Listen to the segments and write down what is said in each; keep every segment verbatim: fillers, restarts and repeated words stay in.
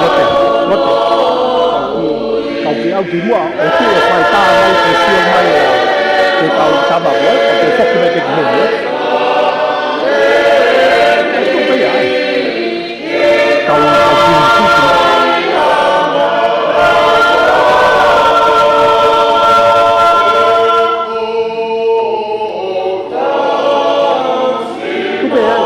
Lote, lote. Kau ki au ki muʻa, ʻo tuʻu ʻo fai tā mai ke sio mai ʻa e kau tama ko ē, ʻo ke foki mai ke ki heni, ē. Tuʻu pē ia, ē. Kau, kau ki muʻa, tuʻu ki muʻa. Tuʻu pē ia.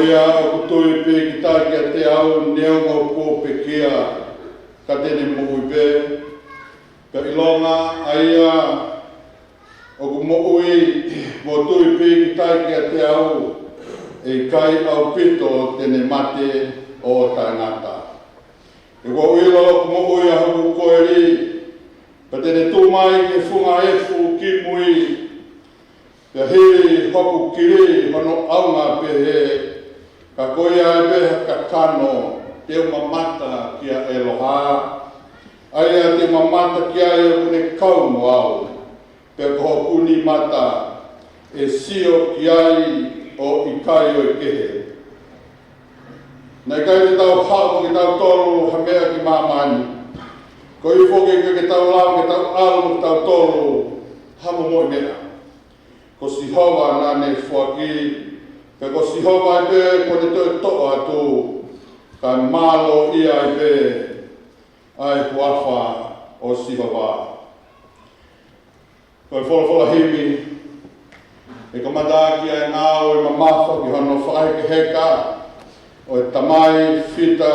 Ia ʻoku tui pē kita kiate au neongo kuo pekia, ka te ne moʻui pē. Pea ʻilonga ʻa ia ʻoku moʻui mo tui pē kita kiate au, ʻe ʻikai ʻaupito te ne mate ʻo taʻengata. He kuo u ʻilo ʻoku moʻui ʻa hoku koeli, pea te ne tuʻu mai ki he funga efu kimui. Pea hili hoku kili hono ʻaunga pehē, ka ko ia ai pē ha kakano te u mamata ki ai ʻi he ʻaloha. ʻA ia te u mamata ki ai ʻoku ne kau mo au, pea ko hoku nima ʻe sio ki ai ʻo ʻikai ʻo kehe. Naʻe ʻikai te tau haʻu kitautolu ha meʻa ki māmani, koeʻuhi foki ke tau lava ke tau ʻalu mo kitautolu ha momoʻi meʻa. Ko Sihova naʻa ne foaki, pea ko Sihova ai pē kuo ne toe toʻo atu, kae mālō ia ai pē ʻa e huafa ʻo Sihova. Ko e folofola himi, ʻe kamata ʻaki ʻa e ngāue mamafa ki hono fakahekeheka ʻo e tamai Fita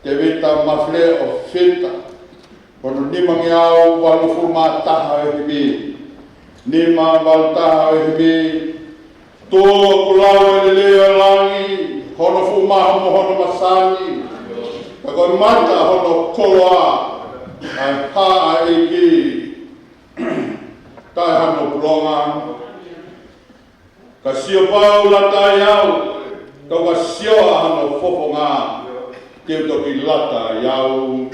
Tevita Mafileo Fita, ko hono nimangeau valungofulu mā taha ʻo e himi, nima valu taha ʻo e himi. Tuʻu ʻoku lau e lelei ʻo langi, hono fuʻu maha mo hono masani, ka ko e mata hono koloa ʻa e hā ʻa e ʻEiki, taʻe hano pulonga. Ka sio pau lata ai au, ka ʻoua sio ʻa hono fofonga, te u toki lata ai au.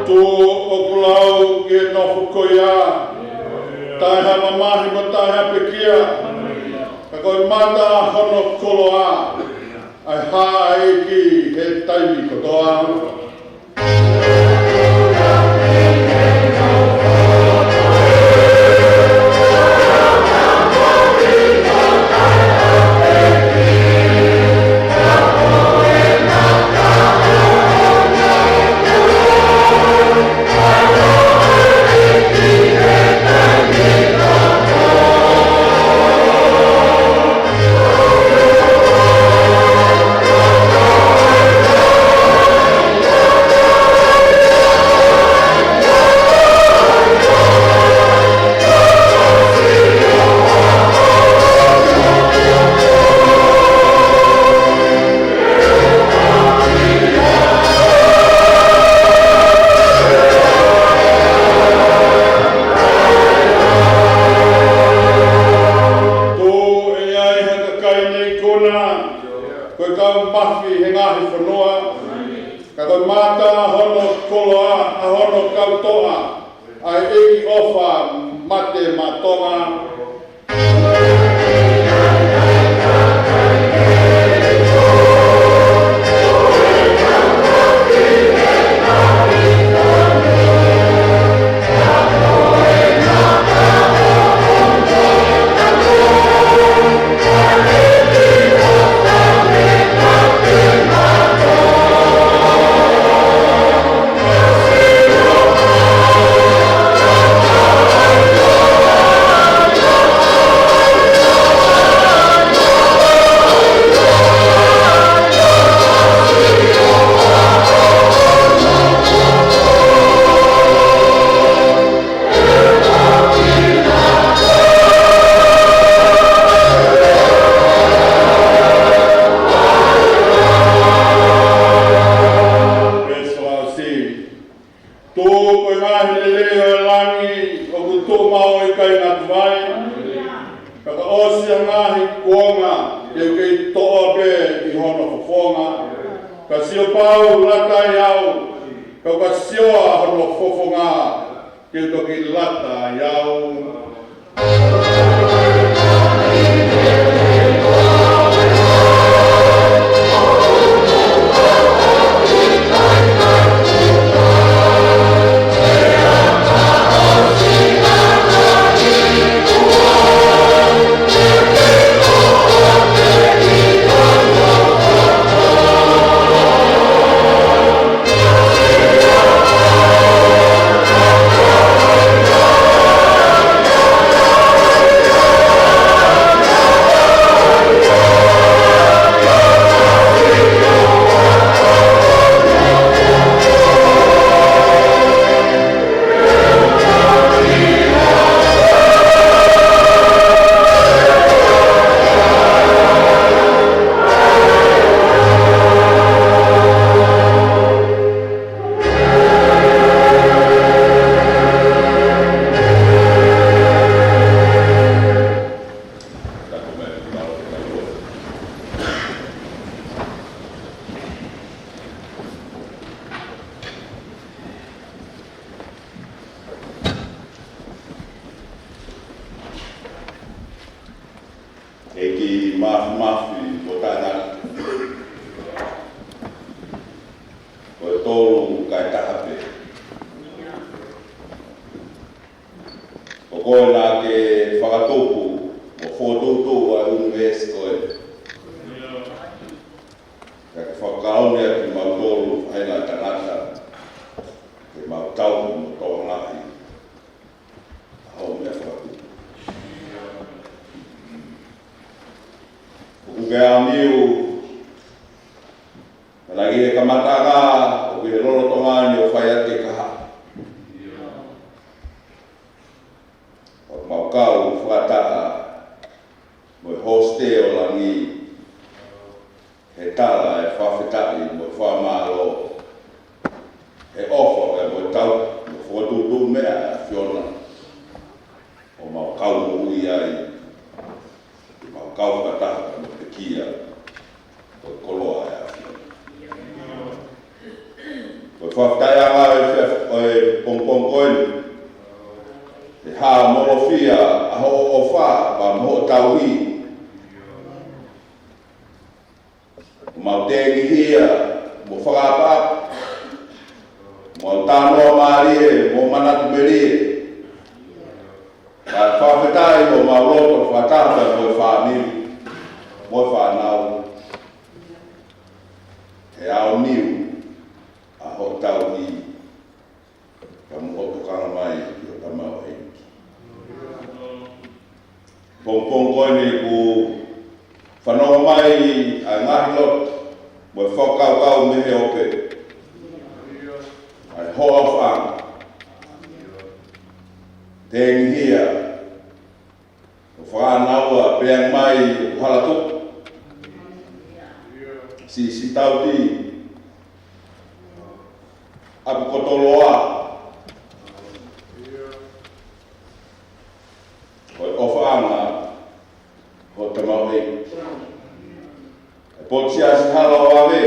Tuʻu ʻoku lau ki he nofo ko ia, taʻe ha mamahi mo taʻe ha pekia, ka ko e mata hono koloa ʻa e hā ʻa e ʻEiki he taimi kotoa. Tuʻu ʻe ʻi ai ha kakai ne ikuna, ko e kau mafi he ngaahi fonua, ka ko e mata hono koloa ʻa hono kau toʻa ʻa e ʻEiki ʻofa mate maʻa Tonga. Tuʻu maʻu ʻi he kāinga atu mai. Ka ka ʻosi ʻa e ngaahi kuonga, ke u kei toʻa pē ʻi hono fofonga. Ka sio pau lata ai au, ka ka sio ʻa hono fofonga, ke u toki lata ai au. ʻEiki Māfimafi mo Taʻengata, ko e tolu kae taha pē. Ko koe naʻa ke fakatupu mo fokotuʻutuʻu ʻa e ʻunivēsi ko ē. Pea ke fakakaunga kimautolu faʻahinga tangata ke mau tauhi mo tokangaʻi ʻa hoʻo meʻa fakatupu. ʻOku ke ʻāmiu, ka naʻe ʻi he kamataʻanga, ʻo ki he lolotonga ni ʻo fai atu ki he kahaʻu. ʻOku mau kau fakataha mo e hōsite ʻo langi, he tala ʻa e fakafetaʻi mo e fakamālō, he ʻofa pea mo e tauhi mo e fokotuʻutuʻu meʻa ʻa e ʻAfiona, ʻo mau kau moʻui ai, ʻo mau kau fakataha mo e pekia ʻo e koloa ʻa e ʻAfiona. Ko e fakafetaʻiʻanga ʻo e fia-, ʻo e pongipongi ko eni, he hā molofia ʻa hoʻo ʻofa pea mo hoʻo tauhi. Mau tengihia mo fakaʻapaʻapa, mau talanoa mālie mo manatu melie. Ka fakafetaʻi ʻo mau loto fakataha mo e fāmili mo e fānau, he ʻaoniu ʻa hoʻo tauhi pea mo hoʻo tokanga mai ki hoʻo tamaioʻeiki. Pongipongi ko eni ʻoku fanongo mai ʻa e ngaahi lotu mo e fakakaukau mei he ope ʻa e hoʻo ʻofaʻanga. Tengihia ʻo fānaua pea mai ʻo hala tuku, siʻisiʻi tauti, ʻapi koto loa, ko e ʻofaʻanga hoʻo tamaioʻeiki. ʻA e potu siasi hala ʻo Vave,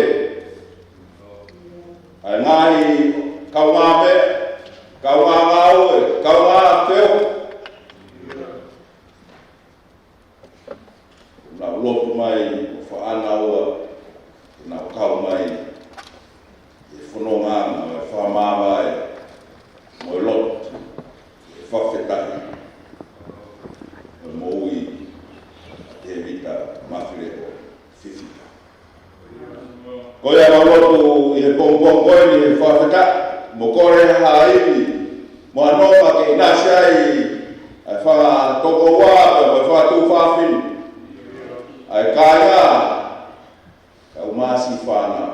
ʻa e ngaahi kaungāmeʻa, kaungāngāue, kaungāfeohi, nau lotu mai ʻo fānaua, nau kau mai he fononga mo e fakamāvae mo e lotu, he fakafetaʻi mo e moʻui ʻa Tēvita Mafileʻo Fifita. Ko ia mau lotu ʻi he pongipongi ko eni he fakafetaʻi mo kole ha ivi mo ha nonga ke ʻinasi ai ʻa e fanga tokoua pea mo e fanga tuofāfine, ʻa e kāinga, kau masiʻi fānau.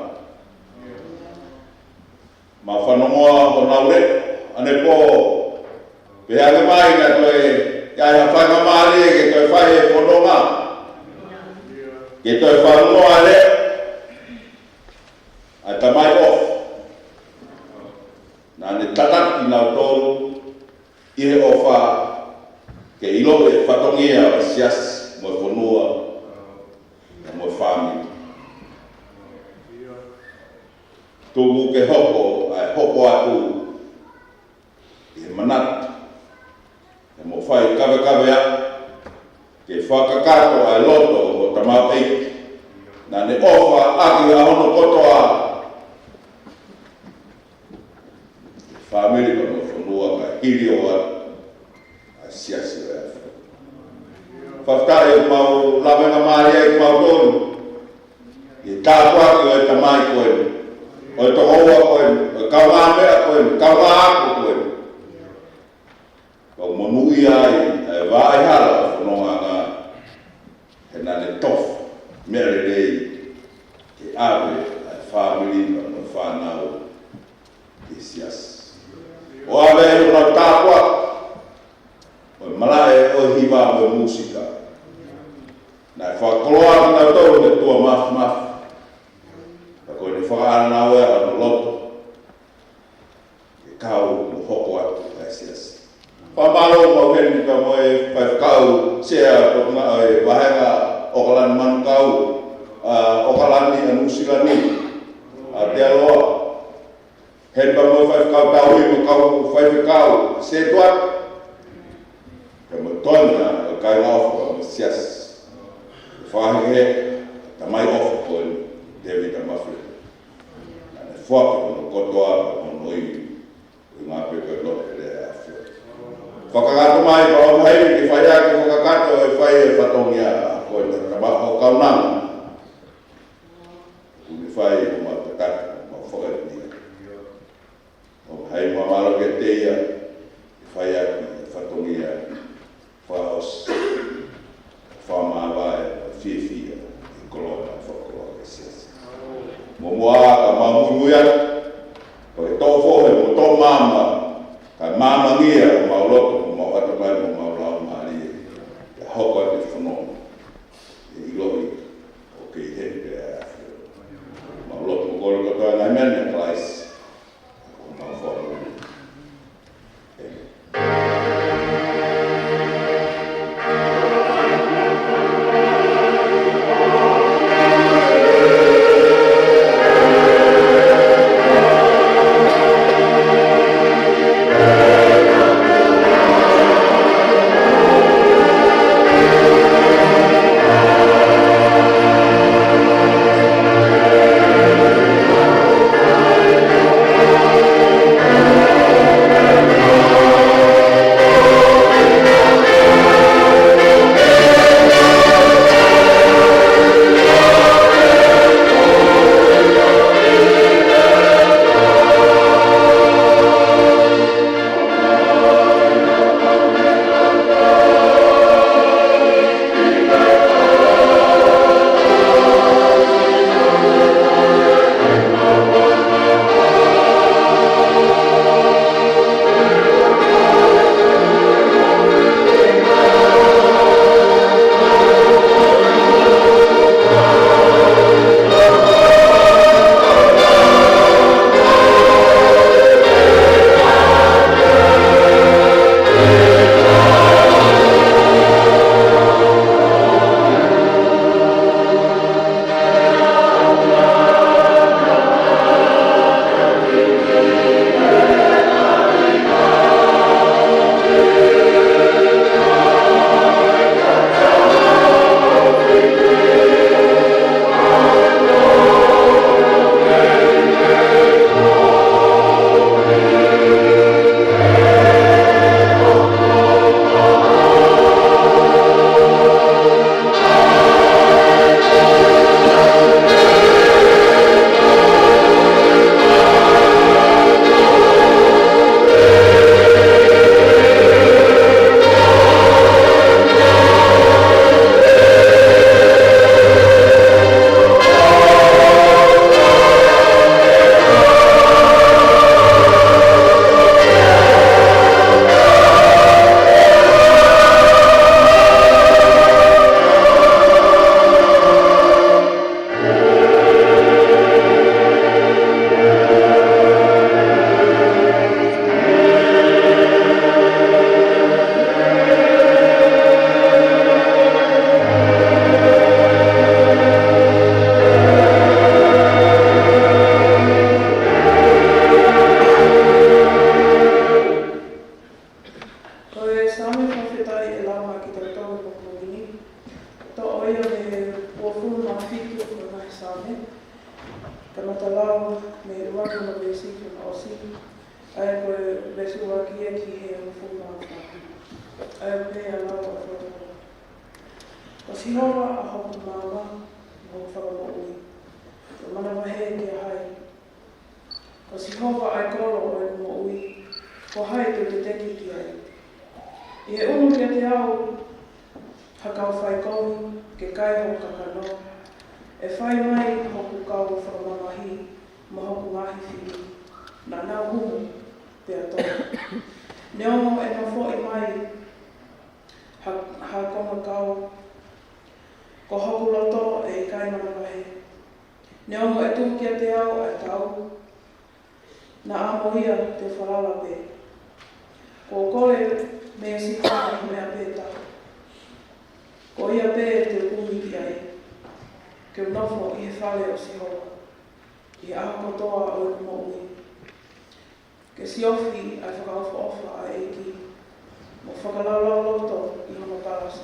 Mau fanongoa honau leʻo ʻanepō, pehē ange mai naʻe toe ʻi ai ha faingamālie ke toe fai e fononga, ke toe fanongoa e leʻo ʻa e Tamai ʻofa. Naʻa ne tataki kinautolu ʻi he ʻofa ke ʻiloʻi e fatongia ʻo e siasi mo e fonua, mo e fāmili. Tuku ke hoko ʻa e hoko atu ʻi he manatu, ʻi he mo fai kavekavea, ke fakakakato ʻa e loto ʻo e tamaioʻeiki naʻa ne ʻofa ʻaki ʻa hono kotoa, fāmili pea mo e fonua, kae hili ʻo ʻa e siasi ʻo e ʻAfiona. Fakafetaʻi ʻoku mau lavengamālie ai kimautolu ʻi he tāpuaki ʻo e tamai ko eni, ʻo e tokoua ko eni, ʻo e kaungāmeʻa ko eni, kaungāako ko eni. Kau monūʻia ai ʻa e vaʻa hala ʻo e fonongaʻanga, he naʻa ne tofa meʻa lelei ke ʻave ʻa e fāmili pea mo e fānau ki he siasi. ʻO ʻave ai honau tāpuaki, ʻo e malaʻe, ʻo e hiva, ʻo e mūsika. Naʻe fakakoloa kinautolu ʻe he ʻOtua Māfimafi. Pea ko ʻene fakaʻānaua ʻa hono loto ke kau mo hoko atu ʻa e siasi. Fakamālō ʻoku mau heni pea mo e faifekau, sea, ko e ngaahi vāhenga ʻo ʻOkalani Manukau, ʻa ʻOkalani, ʻa Nuʻusila ni, ʻa Aotearoa. Heni pea mo e faifekau Taui, mo e kau faifekau Setuata, pea mo e toenga ʻo e kāinga ʻofa pea mo e siasi. Fakahehe, tamai ʻofa ko eni, Tēvita Mafiletu. Naʻa ne foaki hono kotoa pea mo hono ivi, ʻuhinga pē ko e lotu pele ʻa e ʻAfiona. Fakakakato mai, pea ʻoku ʻi ai ke fai ʻaki e fakakakato ʻe fai e fatongia ko e tama ʻo kaunanga. ʻOku ne fai ʻo mau tataki, mau fakaʻelia. ʻOku ʻi ai mau mālō kiate ia, ke fai ʻaki e fatongia, fakaʻosi, fakamāvae, fiefia, ʻi he koloa, fakakoloa ʻa e siasi. Muʻomuʻa ka mau muimui atu, ko e toʻo fohe mo toʻo maama, kae maamangia homau loto, homau ʻatamai, homau laumālie, ke hoko atu e fononga, ʻe ʻiloʻi ʻoku kei heni pē ʻa e ʻAfiona. Mau lotu mo kole kotoa ngaahi meʻa ni ʻia Kalaisi, ko homau Fakamoʻui. ʻĒmeni. Fakafetaʻi e lau mai kiate kitautolu he pongipongi ni. Toʻo ia mei he uofulu mā fitu ʻo e ngaahi Saame. Kamata lau mei he ʻuluaki veesi ki hono ʻosi. ʻA ia ko e veesi ʻuluaki ia ki he hongofulu mā fā. ʻA ia pē ʻa e lau ʻa e folofola. Ko Sihova ʻa hoku maama mo hoku fakamoʻui. Te u manavahē kia hai? Ko Sihova ʻa e kolo ʻo ʻeku moʻui, ko hai te u teteki ki ai? ʻI he ʻunu kiate au ha kau faikovi ke kai hoku kakano, ʻe fai mai hoku kau fakamamahi mo hoku ngaahi fili, naʻa nau humu pea tō. Neongo ʻe nofoʻi mai ha, ha kongakau, ko hoku loto ʻe ʻikai manavahē. Neongo ʻe tuku kiate au ʻa e tau, naʻa mo ia te u falala pē. Kuo kole meia Sihova ha meʻa pē taha. Ko ia pē te u kumi ki ai, ke u nofo ʻi he fale ʻo Sihova ʻi he ʻaho kotoa ʻo ʻeku moʻui, ke siofi ʻa e fakaʻofoʻofa ʻa e ʻEiki, mo fakalaulauloto ʻi hono palasi.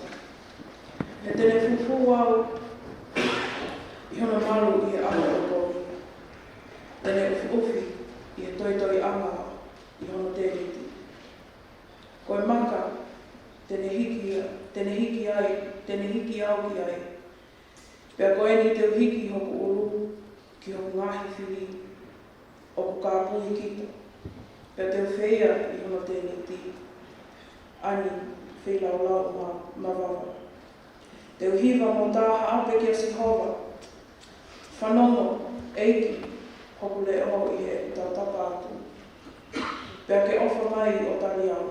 He te ne fufū au ʻi hono malu ʻi he ʻaho ʻo e kovi. Te ne ʻufiʻufi ʻi he toitoiʻanga ʻi hono tēniti. Ko e maka te ne hiki, te ne hiki ai, te ne hiki au ki ai. Pea ko eni te u hiki hoku ʻulu ki hoku ngaahi fili ʻoku kāpui kita, pea te u feia ʻi hono tēniti, ʻa e feilaulau ma, mavava. Te u hiva mo tā haʻape kia Sihova, fanongo, ʻEiki, hoku leʻo ʻi heʻeku tautapa atu, pea ke ʻofa mai ʻo tali au.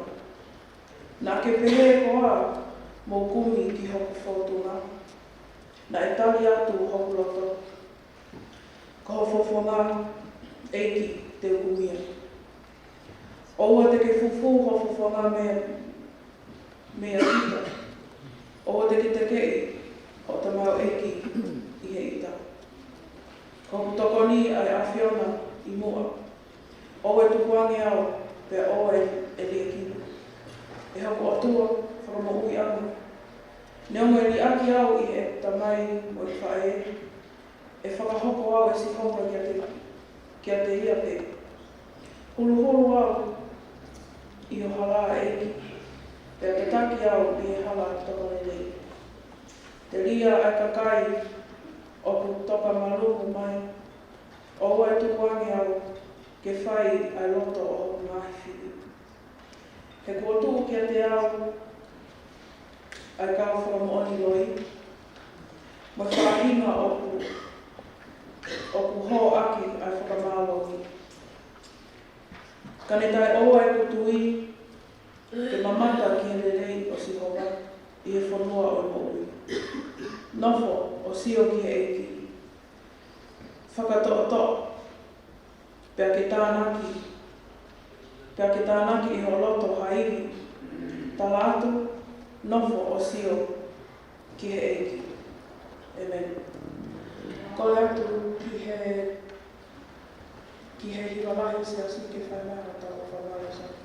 Naʻa ke pehē koā, mou kumi ki hoku fōtunga? Naʻe tali atu hoku loto, ko ho fofonga, ʻEiki, te u kumi ai. ʻOua te ke fufū ho fofonga mei, mei kita. ʻOua te ke tekeʻi hoʻo tamaioʻeiki ʻi he ʻita. Ko hoku tokoni ʻa e ʻAfiona ʻi muʻa. ʻOua ʻe tukuange au, pea ʻoua ʻe liʻekina, ʻe hoku ʻOtua fakamoʻuiʻanga. Neongo ʻe liʻaki au ʻi heʻeku tamai mo ʻeku faʻē, ʻe fakahoko au ʻe Sihova kiate, kiate ia pē. Huluhulu au ʻi ho hala, ʻEiki, pea tataki au ʻi he hala toko lelei. Telia ʻa e kakai ʻoku toka malumu mai. ʻOua ʻe tukuange au ke fai ʻa e loto ʻo hoku ngaahi fili. He kuo tuʻu kiate au ʻa e kau fakamoʻoni loi, mo e faʻahinga ʻoku, ʻoku hōʻaki ʻa e fakamālohi. Ka ne taʻeʻoua ʻeku tui ke mamata ki he lelei ʻo Sihova ʻi he fonua ʻo e moʻui. Nofo ʻo sio ki he ʻEiki. Fakatoʻotoʻo, pea ke tānaki, pea ke tānaki ʻi ho loto ha ivi. Tala atu, nofo ʻo sio ki he ʻEiki. ʻĒmeni. Kole atu ki he, ki he hiva lahi ʻo e siasi ke fai mai hotau ʻofa ʻa e Saame.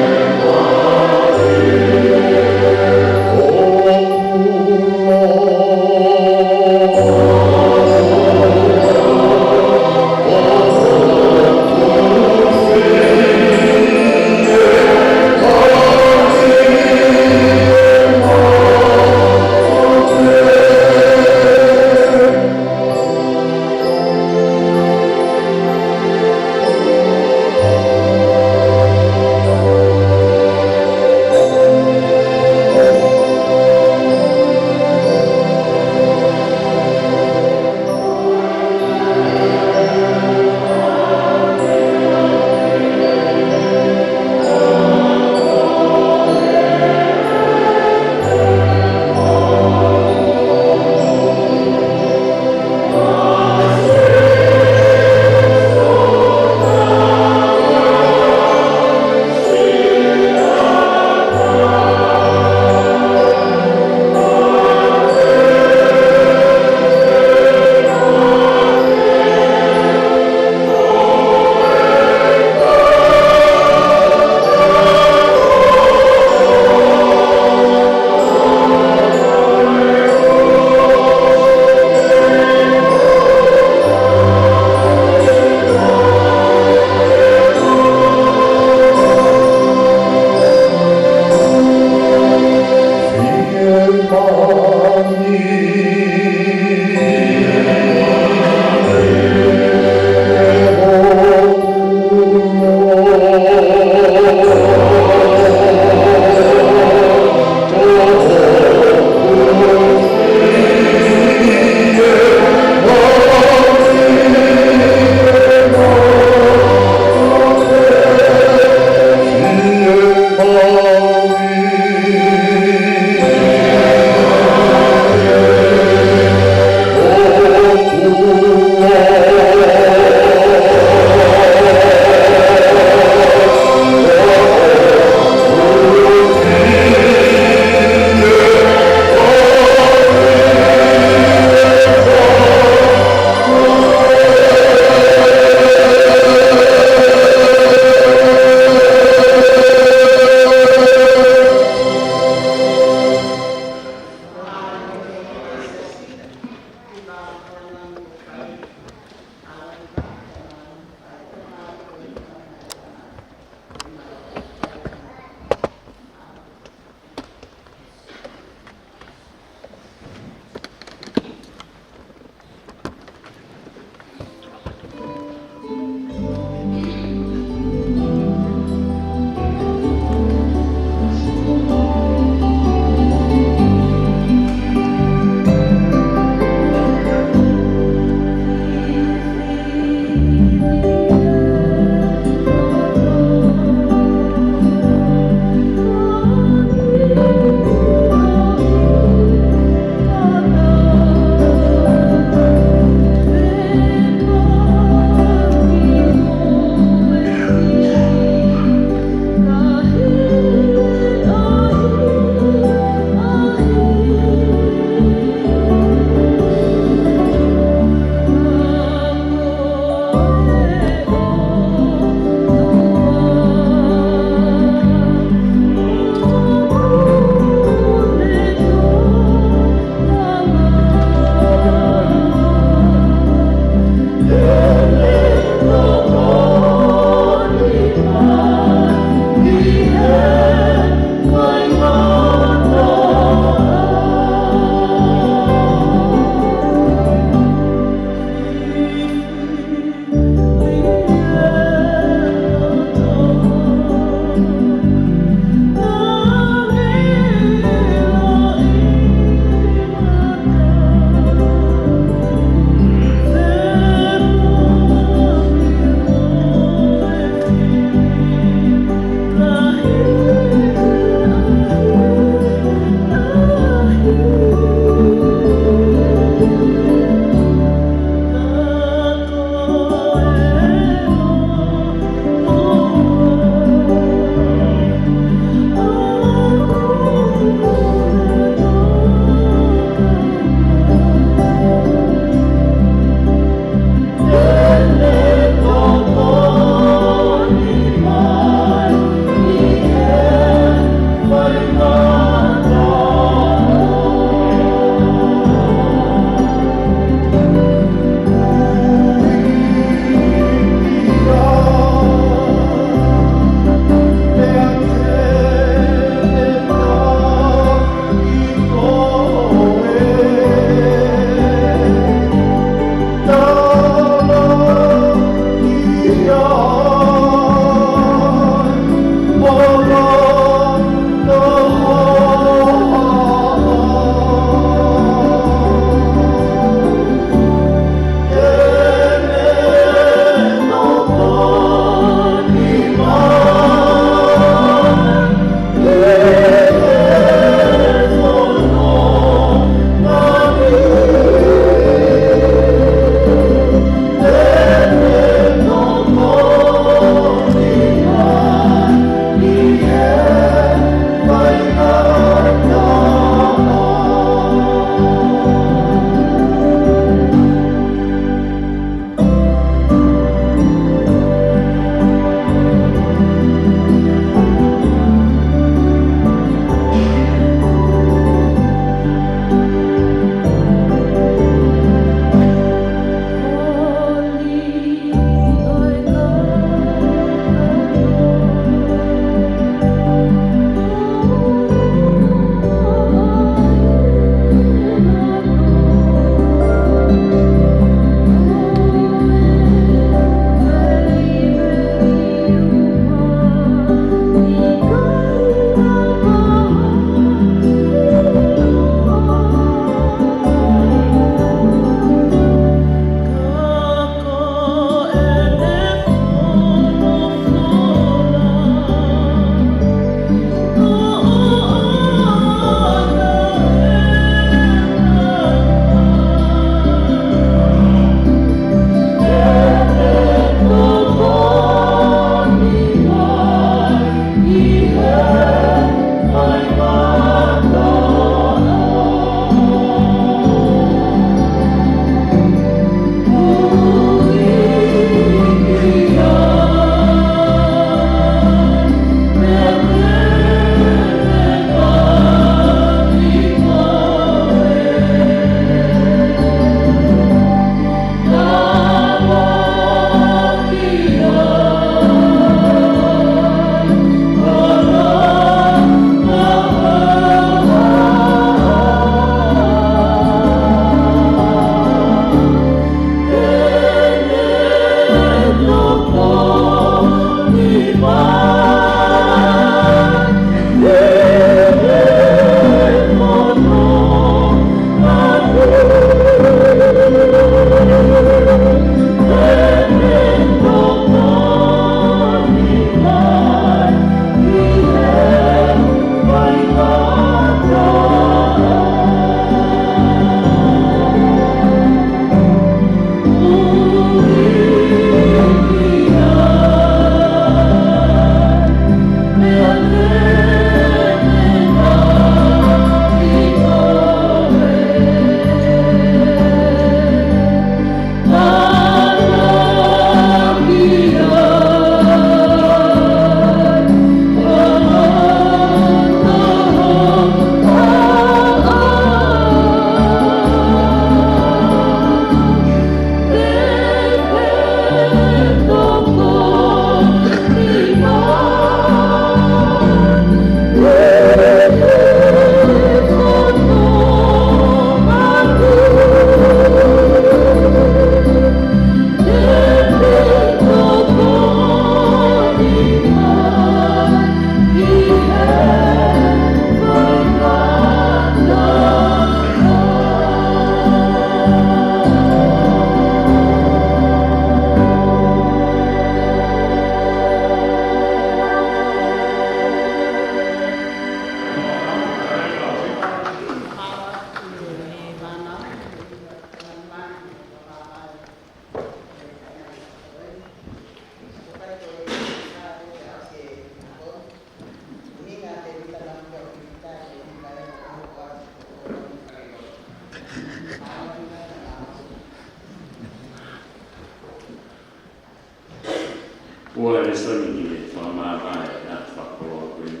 Ua lēsoni ki he fakamāvae ʻa e fakakoloa ko eni.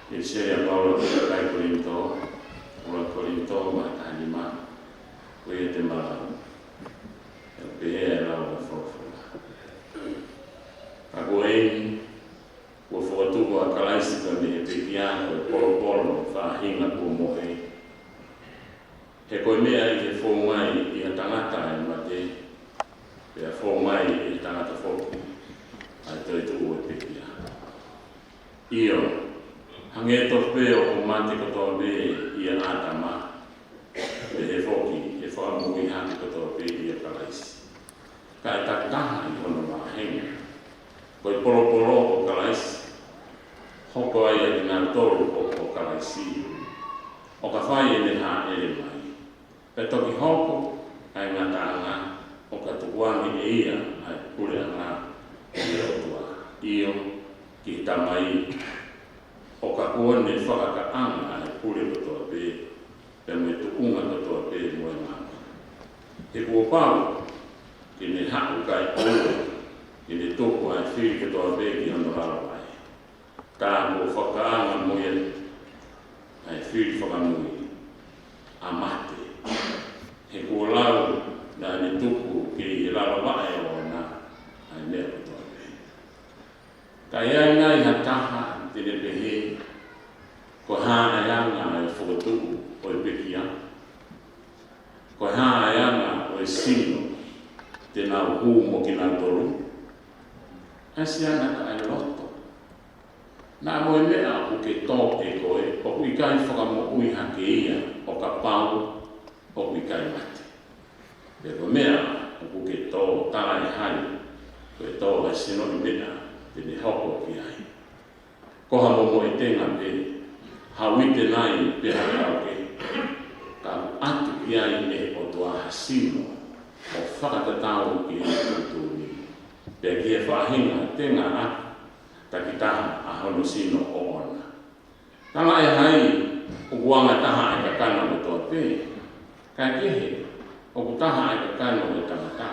ʻI he ʻipiseli ʻa Paula ki he kakai Kolinitō, ua Kolinitō vahe taha nima, ko ia te ma lau. ʻOku pehē ʻa e lau ʻa e folofola. Ka ko eni, kuo fokotuʻu ʻa Kalaisi ko e mei he pekia ko e polopolo ʻo e faʻahinga kuo mohe. He ko e meʻa ʻi he fou mai ʻi ha tangata ʻa e mate, pea fou mai ʻi he tangata foki ʻa e toetuʻu ʻo e pekia. ʻIo, hangē tofu pē ʻoku mate kotoa pē ʻia ʻĀtama, pehē foki ʻe fakamoʻui hake kotoa pē ʻia Kalaisi. Ka ʻe takitaha ʻi hono vāhenga. Ko e polopolo ko Kalaisi, hoko ai ʻa kinautolu ʻoku ʻo Kalaisi, ʻo ka fai ʻene hāʻele mai. Pea toki hoko ʻa e ngataʻanga ʻo ka tukuange ʻe ia ʻa e puleʻanga ʻi he ʻOtua, ʻio, ki he Tamai, ʻo ka kuo ne fakakaʻanga ʻa e pule kotoa pē, pea mo e tuʻunga kotoa pē mo e māmani. He kuo pau ke ne haʻu kae ʻoua ke ne tuku ʻa e fili kotoa pē ki hono lalo vaʻe. Ka kuo fakaʻanga mo ia ʻa e fili fakamui ʻa mate. He kuo lau naʻa ne tuku ki he lalo vaʻe ʻoʻona ʻa e meʻa kotoa pē. Ka ʻi ai nai ha taha te ne pehē, ko e hā ʻa e anga ʻo e fokotuʻu ʻo e pekia? Ko e hā ʻa e anga ʻo e sino te nau hū mo kinautolu? ʻAsi ange ʻa e loto. Naʻa mo e meʻa ʻoku ke tō ʻe koe, ʻoku ʻikai fakamoʻui hake ia ʻo kapau ʻoku ʻikai mate. Pea ko e meʻa ʻoku ke tō talaʻehai, ko e tō ʻa e sinoʻi meʻa te ne hoko ki ai. Ko ha momoʻi tenga pē, ha uite nai pe ha kau kehe, ka ʻoku ʻatu ki ai ʻe he ʻOtua ha sino ʻo fakatatau ki he tuʻutuʻuni, pea ki he faʻahinga tengaʻaki, takitaha ʻa hono sino ʻoʻona. Talaʻehai ʻoku anga taha ʻa e kakano kotoa pē, kae kehe, ʻoku taha ʻa e kakano ʻo e tangata,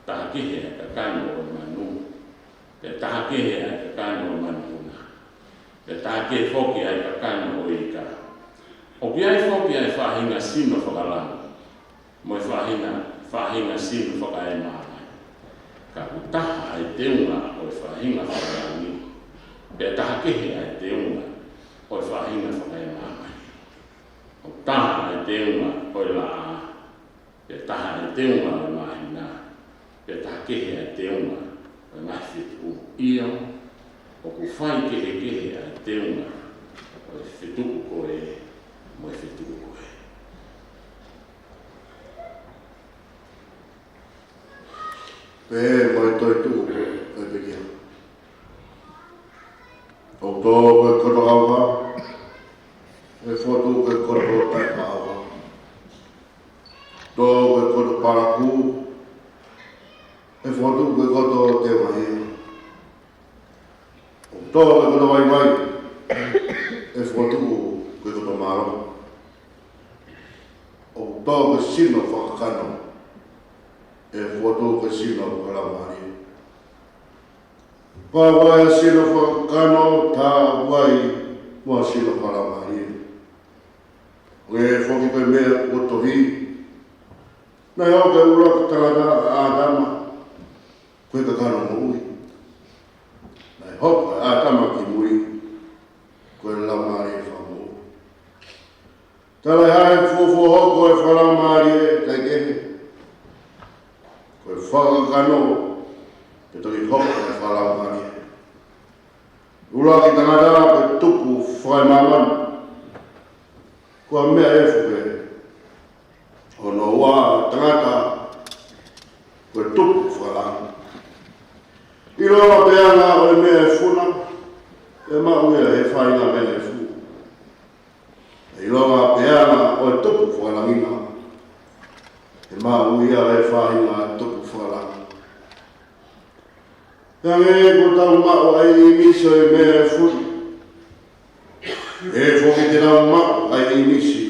taha kehe ʻa e kakano ʻo e manu, pea taha kehe ʻa e kakano ʻo e manupuna, pea taha kehe foki ʻa e kakano ʻo e ika. ʻOku ʻi ai foki ʻa e faʻahinga sino fakalangi, mo e faʻahinga, faʻahinga sino fakaemāmani. Ka ʻoku taha ʻa e teunga ʻo e faʻahinga fakalangi, pea taha kehe ʻa e teunga ʻo e faʻahinga fakaemāmani. ʻOku taha ʻa e teunga ʻo e laʻā, pea taha ʻa e teunga ʻo e māhina, pea taha kehe ʻa e teunga ʻo e ngaahi fetuʻu. ʻIo, ʻoku faikehekehe ʻa e teunga ʻo e fetuʻu ko ē mo e fetuʻu ko ē. Pea mo e toetuʻu ʻo e pekia. ʻOku tō ko e koto ʻauha, ʻe fokotuʻu ko e koto taʻefaʻauha. Tō ko e koto palakū, ʻe fokotuʻu ko e koto teunga hia. ʻOku tō ko e koto vaivai, ʻe fokotuʻu ko e koto mālohi. ʻOku tō ko e sino fakakakano, ʻe fokotuʻu ko e sino fakalaumālie. Pea ko e sino fakakakano, tā ʻoku ʻi ai mo e sino fakalaumālie. ʻOku foki ko e meʻa kuo tohi, naʻe hoko ko e ʻuluaki tangata ʻa ʻĀtama ko e kakano moʻui. Naʻe hoko ʻa ʻĀtama ki mui ko e laumālie fakamoʻui. Talaʻehai fuofua hoko e fakalaumālie, kae kehe, ko e fakakakano, pea toki hoko e fakalaumālie. ʻUluaki tangata ko e tupu fakaemāmani, ko e meʻa efu pē. Hono ua tangata ko e tupu fakalangi. ʻIlonga pē ʻa e ngaahi meʻa efu na, ʻe maʻu ia he faʻahinga meʻa efu. ʻIlonga pē ʻa e tupu fakalangi na, ʻe maʻu ia he faʻahinga tupu fakalangi. Hangē ko ʻetau maʻu ʻa e ʻīmisi ʻo e meʻa efu, ʻe foki te tau maʻu ʻa e ʻīmisi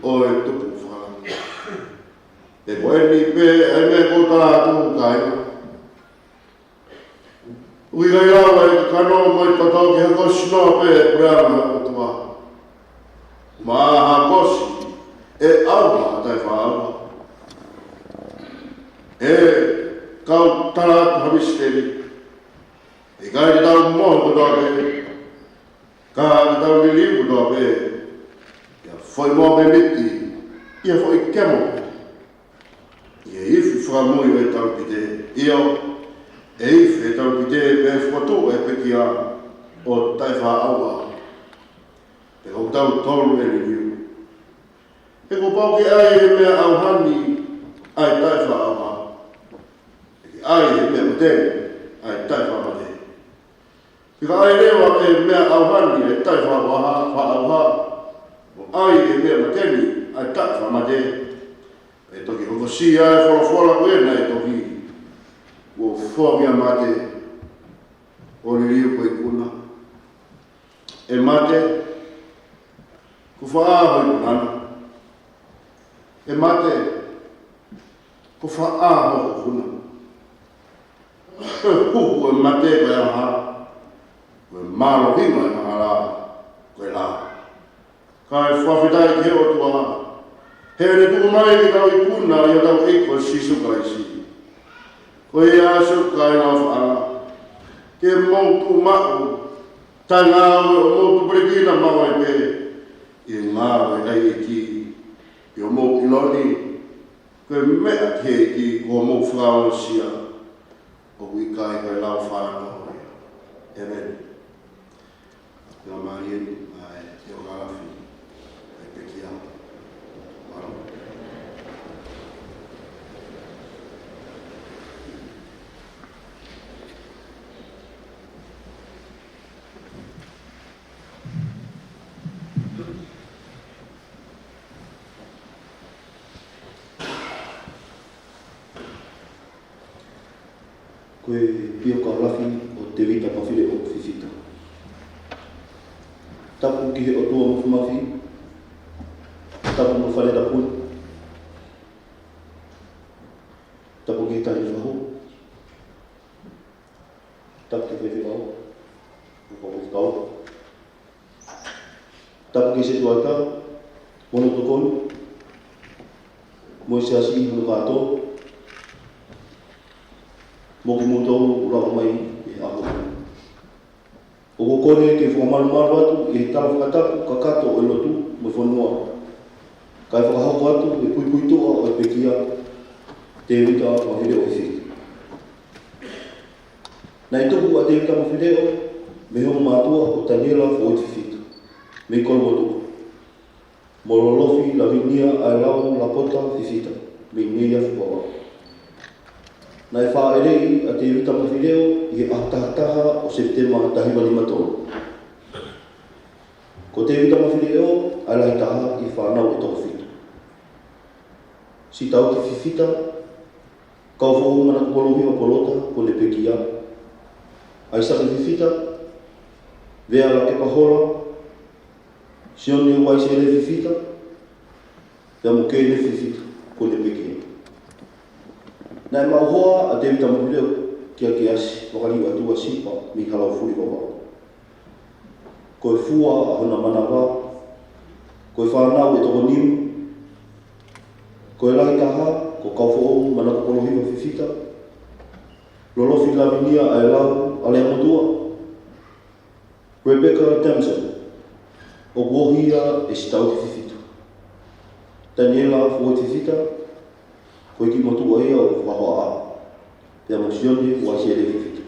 ʻo e tupu fakalangi. He ko eni pē ʻa e meʻa ko ʻetau kāinga. ʻOku ʻikai lava e kakano mo e toto ke hoko sino pē ʻa e puleʻanga ʻo e ʻOtua. Mo e hako sino ʻe ʻauha taʻefaʻauha. ʻE kau tala atu ha misiteli. ʻIkai te tau mohe kotoa pē, ka te tau liliu kotoa pē, ʻi ha foʻi mōmeniti, ʻi ha foʻi kemo, ʻi he ifi fakamui ʻo e talupite. ʻIo, ʻe ifi e talupite pea fokotuʻu e pekia ʻo taʻefaʻauha, pea ko kitautolu ʻe liliu. He kuo pau ke ʻi ai he meʻa ʻauha ni ʻa e taʻefaʻauha, pea ke ʻi ai he meʻa mate ni ʻa e taʻefaʻamate. Pea ka ʻi ai leva he meʻa ʻauha ni ʻa e taʻefaʻauha, faʻauha, mo ʻi ai he meʻa mate ni ʻa e taʻefaʻamate, ʻe toki hokosia e folofola ko ē naʻe tohi: Kuo foaki ʻa mate ʻo liliu ko e ikuna. ʻE mate, ko fē ho ikuna na? ʻE mate, ko fē ho ikuna? Ko e huhu ʻo e mate ko e angahala, ko e mālohinga ʻo e angahala ko e lao. Kae fakafetaʻi ki he ʻOtua, he naʻe tuku mai ke tau ikuna ʻi hotau ʻEiki ko Sīsū Kalaisi. Ko ia, siʻoku kāinga ʻofaʻanga, ke mou tuʻu maʻu, taʻengāue ʻo mou tupulekina maʻu ai pē ʻi he ngāue ʻa e ʻEiki, ʻi hoʻomou ʻilo ni, ko e meʻa ki he ʻEiki kuo mou fakaongosia, ʻoku ʻikai ko e lao fānau ia. ʻĒmeni. Ngaahi mālie ni, ʻa e ʻiokālafi ʻa e pekia. Mālō. Ko e ʻiokālafi ʻo Tēvita Mafileʻo Fifita. Tapu ki he ʻOtua Mafimafi, tapu mo Fale Tapu, tapu ki he Tahi Fahu, tapu ki he Faifekau, mo e Faifekau. Tapu ki he setuata, mo hono tokoni, mo e siasi hono kātoa, mo kimoutolu ʻoku lava mai he ʻaho ni. ʻOku ou kole ke fakamalumalu atu ʻi he tala fakatapu kakato ʻo e lotu mo e fonua, kae fakahoko atu e puipuituʻa ʻo e pekia, Tēvita Mafileʻo Fifita. Naʻe tupu ʻa Tēvita Mafileʻo mei he ongo mātuʻa ko Taniela Foiti Fifita, mei Kolomotuʻa, mo Lolofi Lavinia ʻAelau Lapota Fifita, mei Neiafu, Vavaʻu. Naʻe fāʻeleʻi ʻa Tēvita Mafileʻo ʻi he ʻaho taha taha ʻo Sepitema taha hiva nima tolu. Ko Tēvita Mafileʻo ʻa e lahi taha ʻi he fānau ʻe toko fitu: Sitauti Fifita, Kaufoʻou Manakopolohiva Polota, kuo ne pekia; ʻAisake Fifita, Vea Lakepa Hola, Sione Uaisiale Fifita, pea mo Kene Fifita, kuo ne pekia. Naʻe maʻu hoa ʻa Tēvita Mafileʻo kia Keasi Vakaliuʻatua Sipa, mei Halaufuli, Vavaʻu. Ko e fua ʻa hona manava, ko e fānau ʻe toko nima. Ko e lahi taha ko Kaufoʻou Manakopolohiva Fifita, Lolofi Lavinia ʻAelau Aleamotuʻa, Rebecca Damson, ʻoku ohi ia ʻe Sitauti Fifita. Taniela Foiti Fifita, ko e kiʻi motuʻa ia ʻoku fakahoa, pea mo Sione Uaisiale Fifita.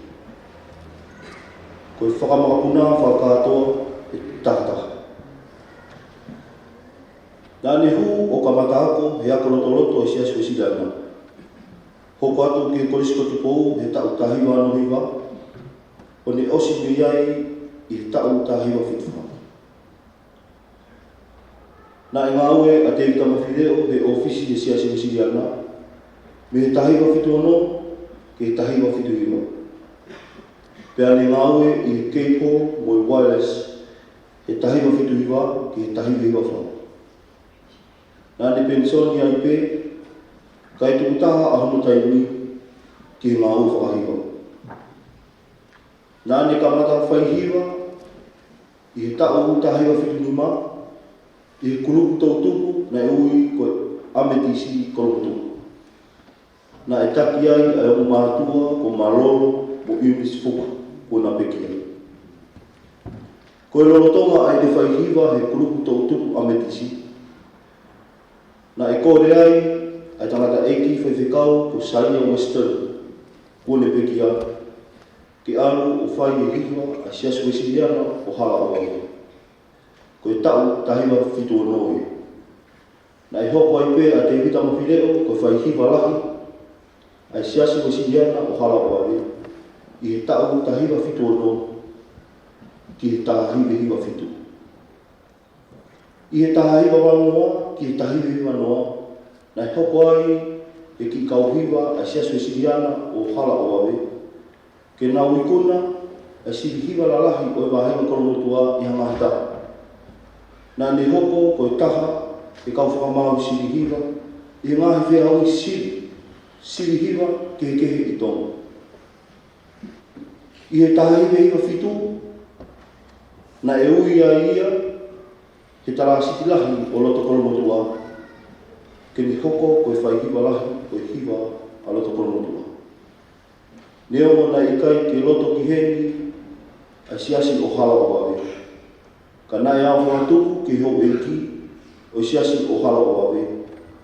Ko e fakamakapuna fakakātoa ʻe taha taha. Naʻa ne hū ʻo kamata ako he ako lotoloto ʻa e Siasi Uēsiliana, hoko atu ki he Kolisi ko Tupou he taʻu taha hiva ono hiva, ʻo ne ʻosi mei ai ʻi he taʻu taha hiva fitu fā. Naʻe ngāue ʻa Tēvita Mafileʻo he ʻōfisi ʻo e Siasi Uēsiliana mei he taha hiva fitu ono ki he taha hiva fitu hiva. Pea ne ngāue ʻi he Cable mo e Wireless he taha hiva fitu hiva ki he taha hiva hiva fā. Naʻa ne penisoni ai pē, kae tuku taha ʻa hono taimi ki he ngāue fakahiva. Naʻa ne kamata faihiva ʻi he taʻu taha hiva fitu nima ʻi he kulupu toʻutupu naʻe ui ko e Ametisi Kolomotuʻa. Naʻe taki ai ʻa e ongo mātuʻa ko Malolo mo Eunice Fuka, kuo na pekia. Ko e lolotonga ʻa ʻene faihiva he kulupu toʻutupu Ametisi, naʻe kole ai ʻa e tangataʻeiki faifekau ko Saia Weston, kuo ne pekia, ke ʻalu ʻo fai e hiva ʻa e Siasi Uēsiliana ʻo Halaʻoave. Ko e taʻu taha hiva fitu ono ia. Naʻe hoko ai pē ʻa Tēvita Mafileʻo ko e faihiva lahi ʻa e Siasi Uēsiliana ʻo Halaʻoave ʻi he taʻu taha hiva fitu ono ki he taha hiva hiva fitu. ʻI he taha hiva vanoa ki he taha hiva hiva noa, naʻe hoko ai e kiʻi kau hiva ʻa e Siasi Uēsiliana ʻo Halaʻoave, ke nau ikuna ʻa e sivi hiva lalahi ʻo e vāhenga Kolomotuʻa ʻi ha ngaahi taʻu. Naʻa ne hoko ko e taha e kau fakamaau sivi hiva ʻi he ngaahi feʻauhi sivi, sivi hiva kehekehe ʻi Tonga. ʻI he taha hiva hiva fitu, naʻe ui ai ia he Talāsiti Lahi ʻo loto Kolomotuʻa, ke ne hoko ko e faihiva lahi ʻo e hiva ʻa loto Kolomotuʻa. Neongo naʻe ʻikai ke loto ki heni ʻa e Siasi ʻo Halaʻoave, ka naʻe ʻaofangatuku ki he houʻeiki ʻo e Siasi ʻo Halaʻoave,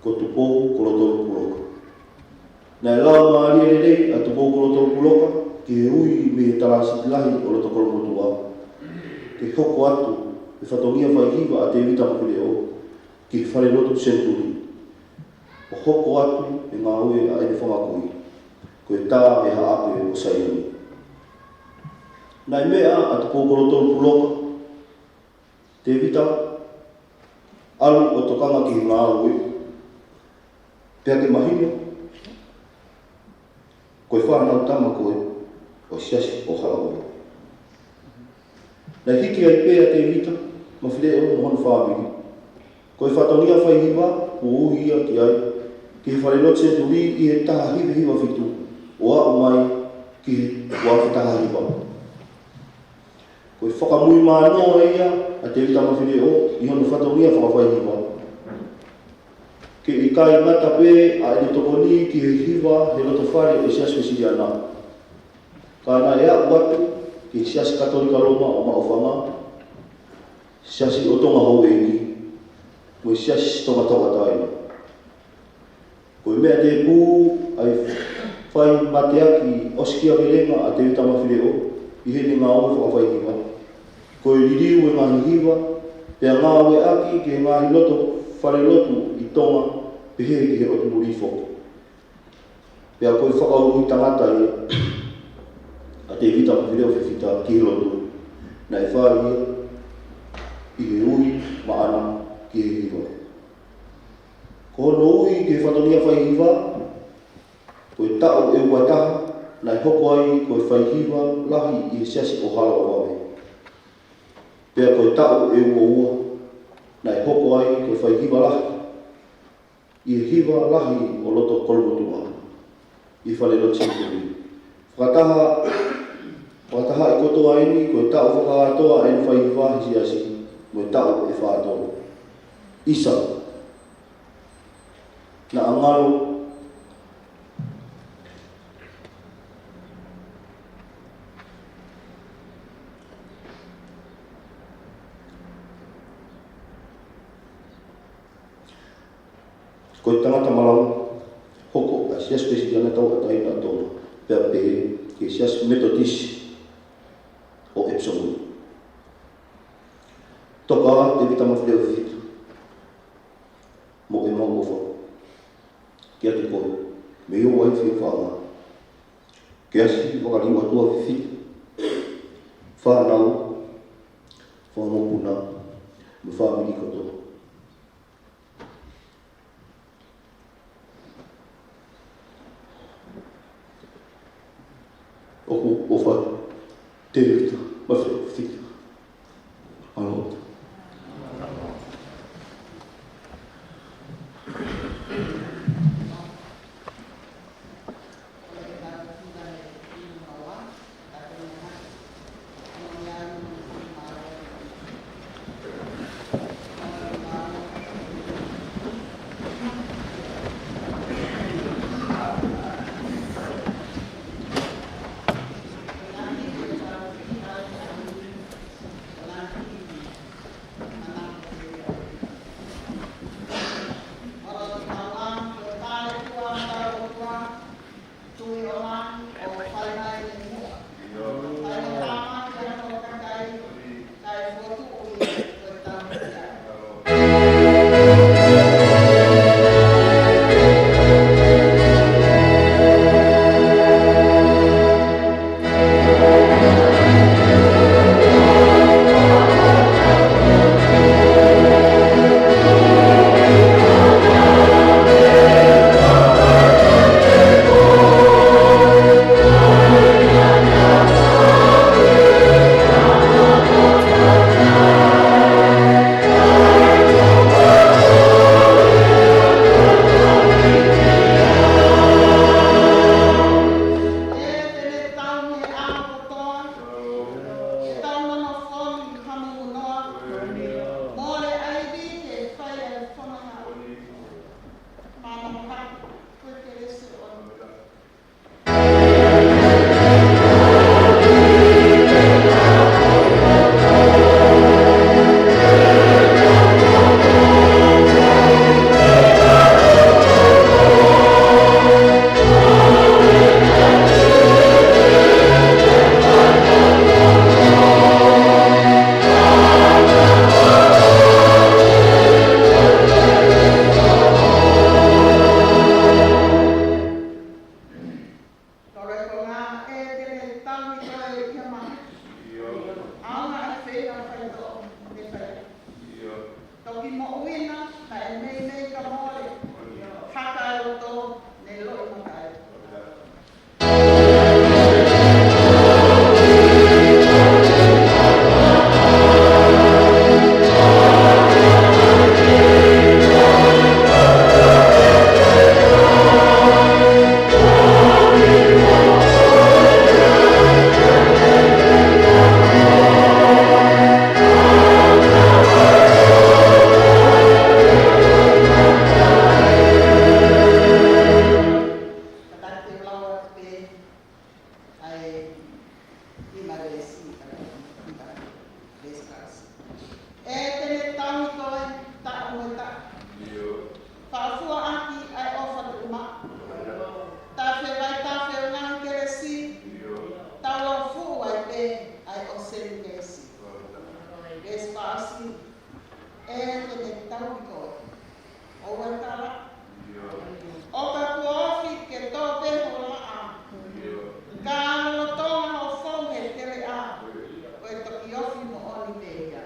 ko Tupou Kolotolu Puloka. Naʻe laumālie lelei ʻa Tupou Kolotolu Puloka ki he ui mei he Talāsiti Lahi ʻo loto Kolomotuʻa, ke hoko atu e fatongia faihiva ʻa Tēvita Mafileʻo ki he Falelotu Senituli, ʻo hoko atu e ngāue ʻa ʻene fanga kui, ko e Tā ʻa e Haʻape ʻo Saione. Naʻe meʻa ʻa Tupou Kolotolu Puloka, Tēvita, ʻalu ʻo tokanga ki he ngāue, pea ke mahino ko e fānau tama koe, ʻo e Siasi ʻo Halaʻova. Naʻe hiki ai pē ʻa Tēvita Mafileʻo mo hono fāmili. Ko e fatongia faihiva kuo ui ia ki ai, ki he falelotu Senituli ʻi he taha hiva hiva fitu, ʻo aʻu mai ki he ua afe taha hiva. Ko e fakamuimui mānoa ia ʻa Tēvita Mafileʻo ʻi hono fatongia fakafaihiva. Ke ʻikai ngata pē ʻa ʻene tokoni ki he hiva he loto fale ʻo e Siasi Uēsiliana, ka naʻe aʻu atu ki he Siasi Katolika Loma ʻo Maʻufanga, Siasi ʻo Tonga Houʻeiki, mo e Siasi Tonga Tauʻatāina. Ko e meʻa tēpū ʻa e fai mateaki ʻosikiavelenga ʻa Tēvita Mafileʻo ʻi heʻene ngāue fakafaihiva, ko e liliu e ngaahi hiva, pea ngāueʻaki ki he ngaahi loto falelotu ʻi Tonga, pehē ki he ʻotu muli foki. Pea ko e fakaului tangata ia ʻa Tēvita Mafileʻo Fifita ki he lotu, naʻe fai ia ʻi he ui maʻana ki he hiva. Ko hono ui ki he fatongia faihiva, ko e taʻu ʻe ua taha naʻe hoko ai ko e faihiva lahi ʻi he Siasi ʻo Halaʻova. Pea ko e taʻu ʻe ua ua naʻe hoko ai ko e faihiva lahi ʻi he hiva lahi ʻo loto Kolomotuʻa, ʻi he falelotu Senituli. Fakataha, fakatahaʻi kotoa eni ko e taʻu fakakātoa ʻene faihiva he Siasi mo e taʻu ʻe fā tolu. ʻIsa, naʻa ngalo ko e tangata malanga, hoko ʻa e Siasi Uēsiliana Tauʻatāina ʻa Tonga, pea pehē ki he Siasi Metotisi ʻo Epsom. Toka ā Tēvita Mafileʻo Fifita, mo ʻemau ʻofa kiate koe, mei ho uaifi ʻo Faʻanga, ke ʻasi vakaliu atu ʻa Fifita, fānau, fakamokopuna, mo e fāmili kotoa. ʻOku ou ʻofa atu Tēvita Mafileʻo Fifita. Mālō. ʻAsi, ʻe te ne tau i koe. ʻOua tala. ʻOka kuo ofi ke tō pē ho laʻā. Ka lolotonga hoʻo fou he teleʻa, ko e toki ofi moʻoni pē ia.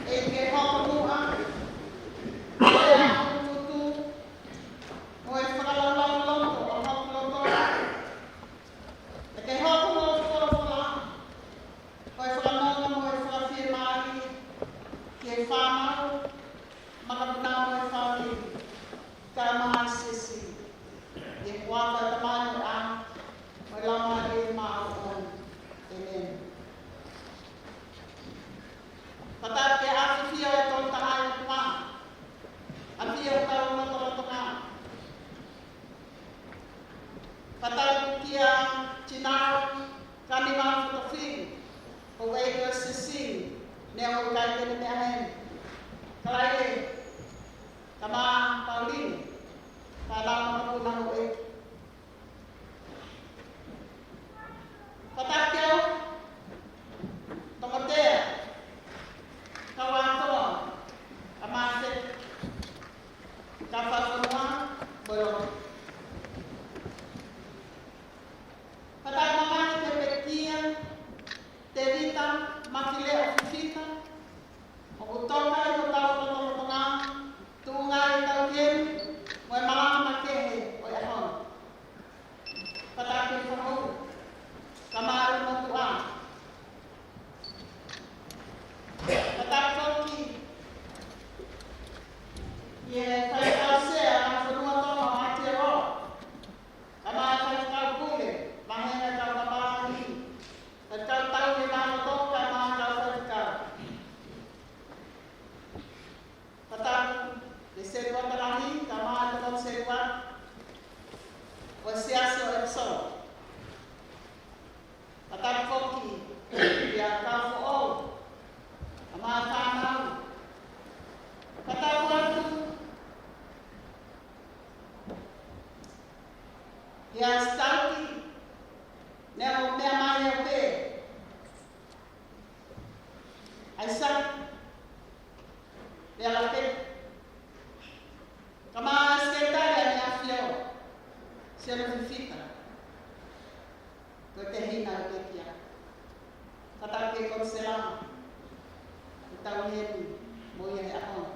ʻEiki, ke hoko muʻa ʻa e ʻutu mo e fakalaulauloto ʻo hoku loto, ʻe ke hoko hoʻo folofola ko e fakanonga mo e fakafiemālie ki he fānau, makapuna mo e fāmili, kae ʻumaʻā e siasi. ʻI he huafa ʻo e Tamai mo e ʻAlo mo e Laumālie Māʻoniʻoni. ʻĒmeni. Fakatapu ki he ʻafio ʻa e Tolu Tahaʻi ʻOtua, ʻafio ʻi hotau lotolotonga. Fakatapu kia Tinau Kaniva Fotofiu, houʻeiki ʻo e siasi, neongo ʻoku ʻikai te ne meʻa heni. Kalaile, Tamai Pauline, fānau makapuna, houʻeiki. Fakatapu ki he Tokotea, kau ʻātoa, kae ʻumaʻā e kau fakafonua, mo e lotu. Fakatapu mamahi ki he pekia, Tēvita Mafileʻo Fifita, ʻoku toka ʻi hotau lotolotonga, tuʻunga ʻi he taukei ni mo e malanga makehe ʻo e ʻaho ni. Fakatapu ki he fānau, kae ʻumaʻā e motuʻa. Fakatapu foki ki he faifekau sea ʻa e fonua Tonga ʻo Aotearoa, kae ʻumaʻā e faifekau pule, vāhenga kau kapalani, faifekau tau he vāloto, kae ʻumaʻā e kau faifekau. Fakatapu ki he Sētuata Lahi, kae ʻumaʻā e tokoni sētuata ʻo e Siasi ʻo ʻEpasoni. Fakatapu foki ki he kau foʻou, kae ʻumaʻā e fānau. Fakatapu atu ki he sitauti, neongo ʻoku meʻa mai ʻo pē. ʻAisake Lealape, kae ʻumaʻā e Sekelitali ʻAneafió, Sione Fifita, ko e tehina ʻo e pekia. Fakatapu ki he konisela ʻoku tau ʻi heni mo ia he ʻaho ni.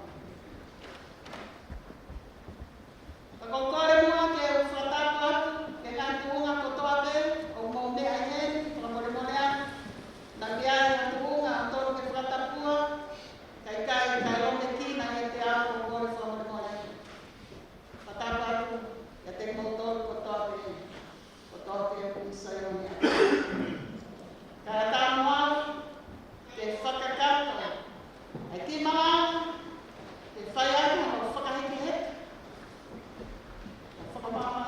Ka ʻoku ou kole muʻa ke u fakatapu atu ki he ngaahi tuʻunga kotoa pē ʻoku mou meʻa ʻi heni, fakamolemole atu. Naʻa ʻi ai ha tuʻunga ʻoku totonu ke fakatapua, kae ʻikai, kae lōmekina ʻiate au, ʻoku ou kole fakamolemole atu. Fakatapu atu kiate kimoutolu kotoa pē. Kotoa pē ʻoku ʻi Saione. Kae ʻatā mo au ke fakakakato ʻa e kiʻi malanga, ke fai ai hano fakahekeheke, ʻo fakamaama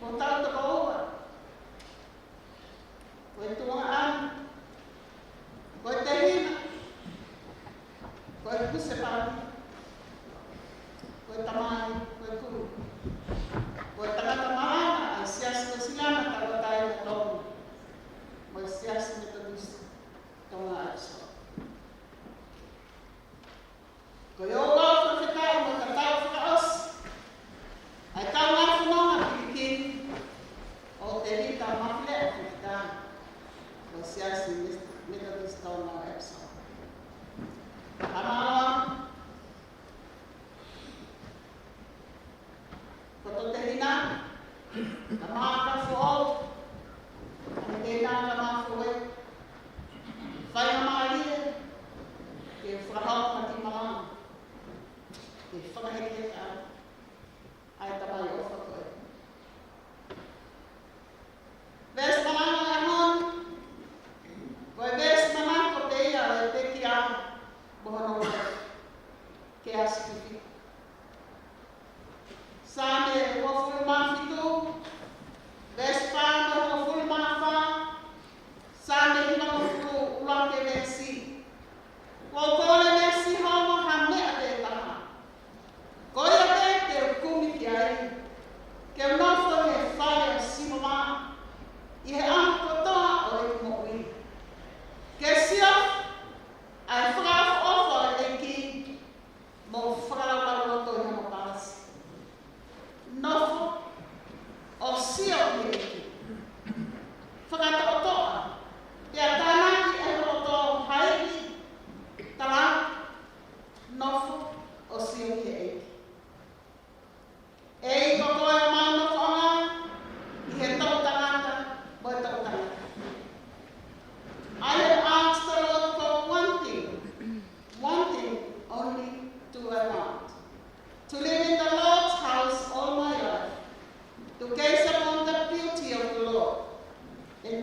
mo tau toko ua. Ko e tuongaʻane, ko e tehina, ko e husepāniti, ko e tamai, ko e kulu, ko e tangata malanga ʻa e Siasi Uēsiliana Tauʻatāina ʻo Tonga, mo e Siasi Metotisi Tonga ʻEpasoni. Ko e ʻofa fakafetaʻi mo e tatau fakaʻosi ʻa e kaungā fononga pilikimi ʻo Tēvita Mafileʻo Fifita, ʻo e Siasi Metotisi Tonga ʻEpasoni. Kae ʻumaʻā ʻa e kau tehina, kae ʻumaʻā e kau foʻou, ʻa e tehina kae ʻumaʻā e foʻou,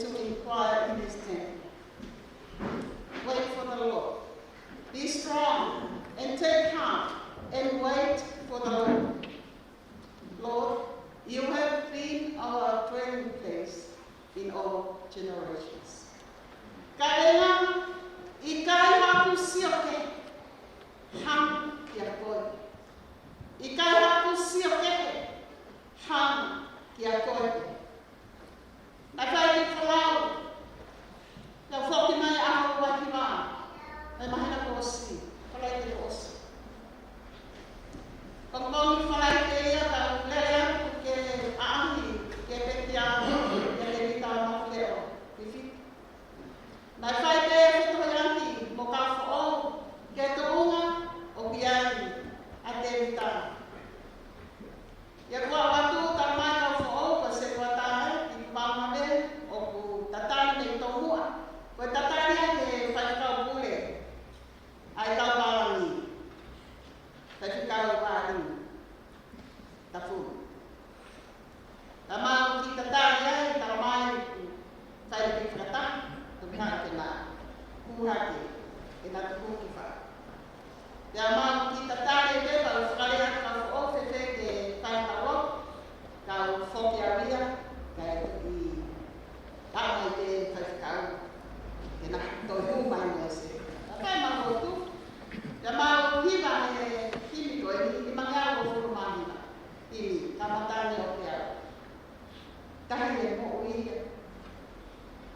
to inquire in his temple. Wait for the Lord. Be strong and take heart and wait for the Lord. Lord, you have been our dwelling place in all generations. Kalenga, ʻikai haku sio kehe, hanga kia koe. ʻIkai haku sio kehe, hanga kia koe. Naʻe fai kiʻi folau, pea foki mai ʻaho ua hiva, ʻi he māhina kuo ʻosi, Falaite kuo ʻosi. Pongipongi Falaite ia, kau lele atu ke ʻaʻahi, ke pekia, ia ke lita maku leʻo, fifi. Naʻe fai pē fetohiʻaki mo kau foʻou ki he tuʻunga ʻoku ʻi ai ʻa Tēvita. Ia kuo ʻoatu, talamai kau foʻou ko e sētuata ē, ʻi Kumau Mave, ʻoku tatali mei Tomuʻa. Ko e tatali ia ki he faifekau pule ʻa e kau pālangi. Faifekau Vālini Tafulu. Ka mau kiʻi tatali ai, talamai ʻoku fai pē fakataha, tuku mai ke na hū hake, ke na tuku ki fā. Pea mau kiʻi tatali pē, kau fakalea kau foʻou fēfē ke fai kau lotu, kau foki au ia, kae tuku ʻa mai pē faifekau, ke na toe hū mai mo e sē. Ka fai mau lotu, pea mau hiva he himi ko eni, nimangeau uofulu mā hiva. Himi, Kamata Ange ʻOpe Au. Tahi e moʻui ia.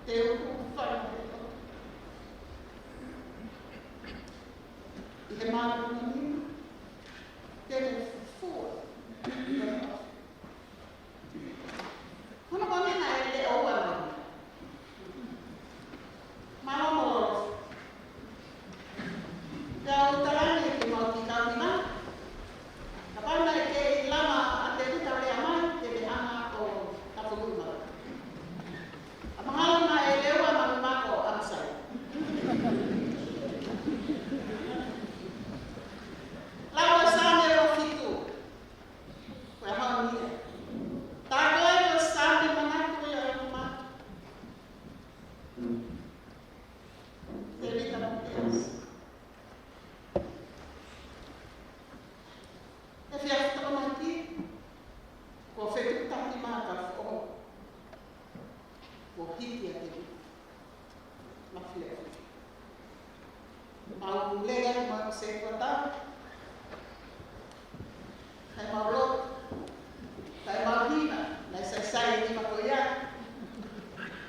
Te u hūfanga he lotu. ʻI he māʻoniʻoni, te ne fufua. Hono ko ena e leʻo ua nau. Mālō mo loloto. Pea u talange ke mau kiʻi kau hiva. Kapau naʻe kei lava ʻa Tēvita ʻo lea mai, te ne hanga ʻo tapuluʻi mai. ʻA mahalo naʻe leʻo ua nau mako ʻamasai. Lau ʻa e Saame ua fitu. Ko e hao ni ia. Tā ko e ko e Saame manatu ia ʻo e homa. Tēvita Mokeasi. Efiafi Tokonaki, kuo fetuʻutaki mai kau foʻou. Kuo hiki ʻa Tēvita. Mafileʻo. Mau lele atu mau sētuata. Kae mau lotu. Kae mau hiva. Naʻe saisai e hiva ko ia.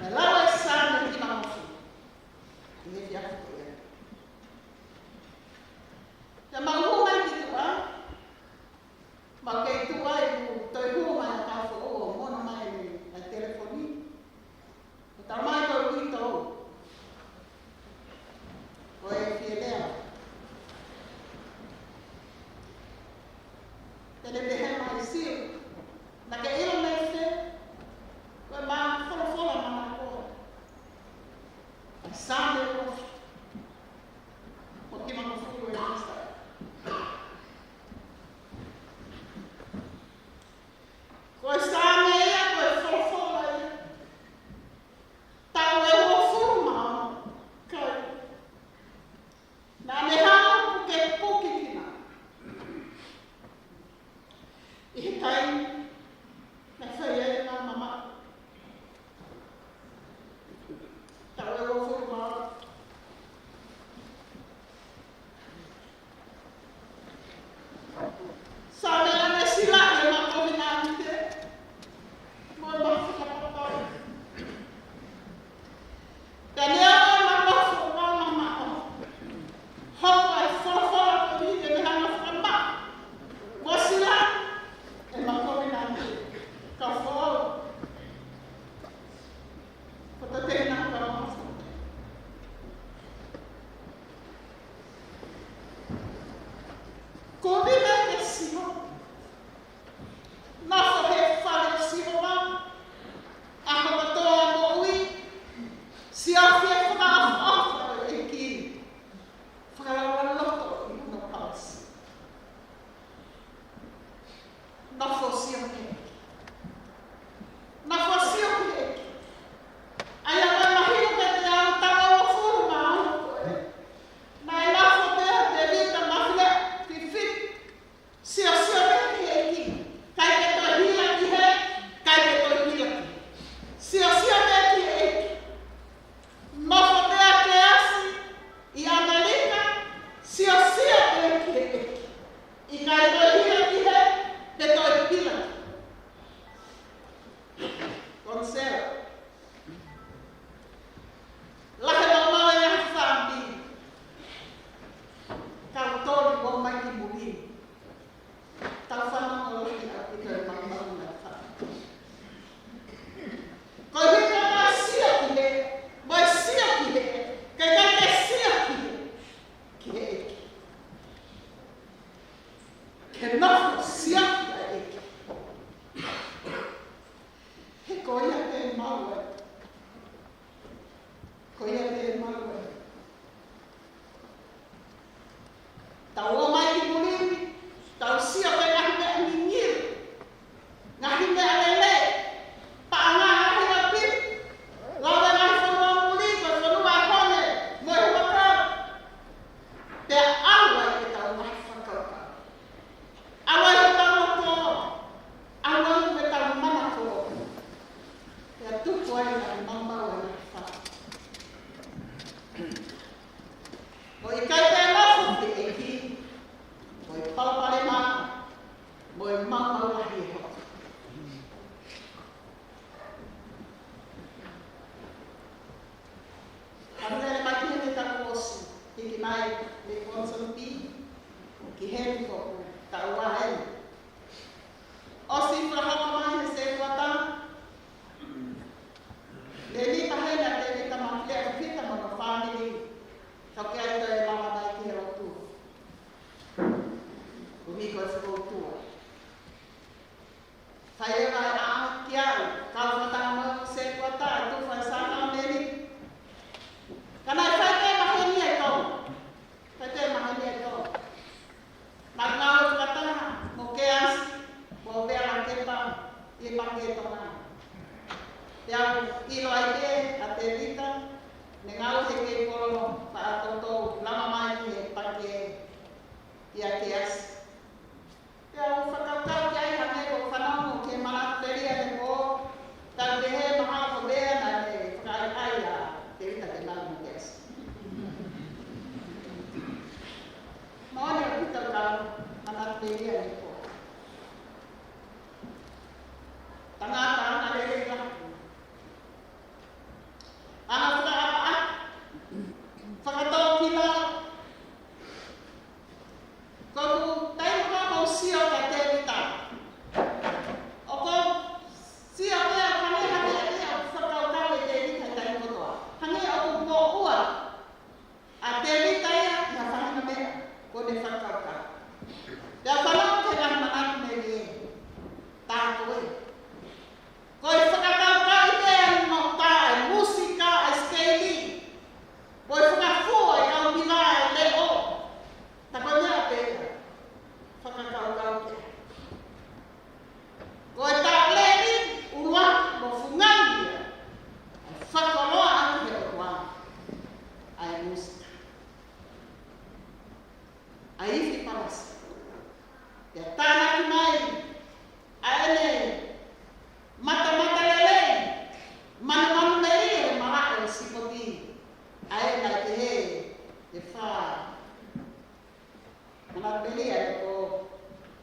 Naʻe lau e Saame hiva mofi. ʻI he efiafi ko ia. Pea mau hū mai ki tuʻa. Mau kei tuʻa ʻi he toe hū mai ʻa kau foʻou ʻo mono mai ʻa e telefoni. ʻO talamai ko e uitou. Ko e fie lea. Pea ne pehē mai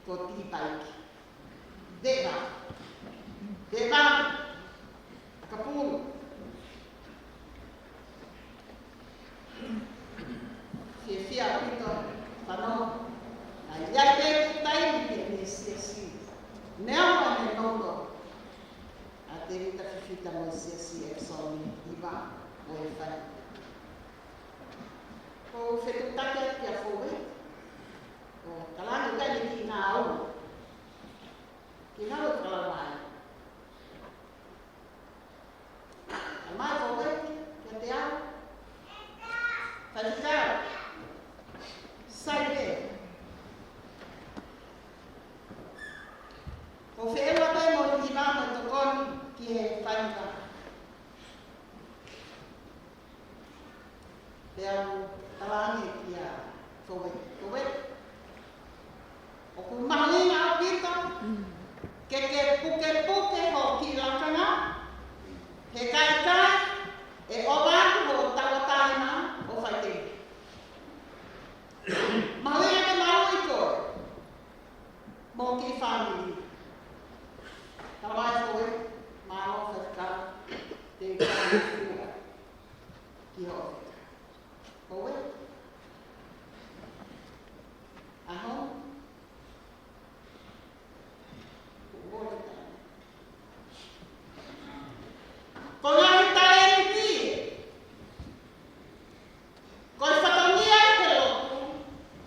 ko Tipaiki. Deva. Deva. ʻAkapulu. Fiefia ʻaupito, fanongo. Naʻe ʻi ai pē ʻeku taimi ki heʻene siasi. Neongo ʻene nounou ʻa Tēvita Fifita mo e siasi ʻEfesoni hiva ʻo e fai. ʻOku ou fetuʻutaki atu kia Foue. ʻO talaange ʻikai ke ne ngāue. Ke ngāue ʻo talamai. Talamai Foue kiate au. Faifekau. Sai pē. ʻOku ou feʻunga pē mo e hiva mo e tokoni ki he faifekau. Pea u talaange kia Foue. Foue. ʻOku mahuʻinga ʻaupito ke ke pukepuke hoʻo kiʻi lakanga, he ka ʻikai, ʻe ʻova atu hoʻo tauʻatāina ʻo fai tēvita. Mahuʻinga ke maʻu ʻe koe mo ho kiʻi fāmili. Talamai Foue, mālō faifekau, te u kau ki hoʻo fika. Foue. ʻAho. Ko e ngaahi talēniti. Ko e fatongia ʻo e lotu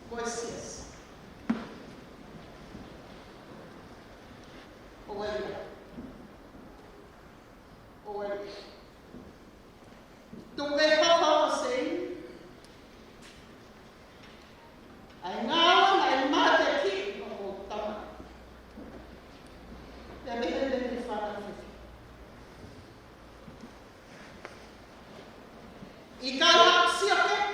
mo e siasi. ʻOku ʻi ai. ʻOku ʻi ai. Tuku ke hokohoko ʻa e ngāue naʻe mateakiʻi hoʻomou tama. Pea pehē leva ki he fānau fefine. ʻIkai haʻaku sio ki ai.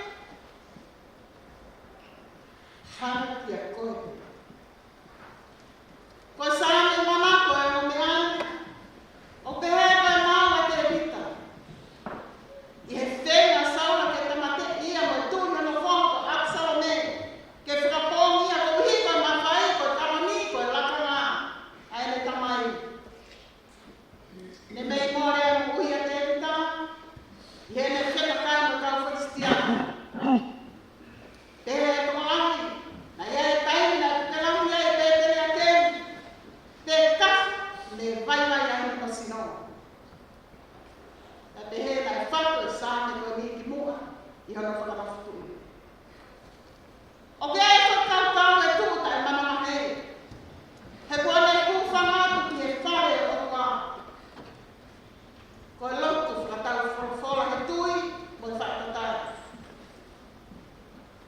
Hanga kiate koe. Ko e Saame mamako ʻo e ongo meʻa ni, ʻoku pehē ko e maau ʻa Tēvita ʻi he feinga ʻa Saula ke tāmateʻi ia mo e tuʻi hono foha ko ʻApisalome, ke fakapoongi ia koeʻuhi ko e mafai, ko e kalani, ko e lakanga ʻa ʻene tamai. Ne mei mole ʻa e moʻui ʻa Tēvita ʻi heʻene fekakai mo e kau Filisitia. Pehē ʻe he tokolahi, naʻe ʻi ai e taimi naʻe puke lahi ai ʻa Pēteliakemi, pea ka ne vaivai ai hono sino. Pea pehē naʻe fatu e Saame ko eni ki muʻa ʻi hono fakamafotuʻi. ʻOku ʻi ai e fakakaukau ʻe tuʻu taʻemamahi, he kuo ne hūfanga atu ki he fale ʻo e ʻOtua. Ko e lotu fakataufolofola he tui mo e fakatotolo.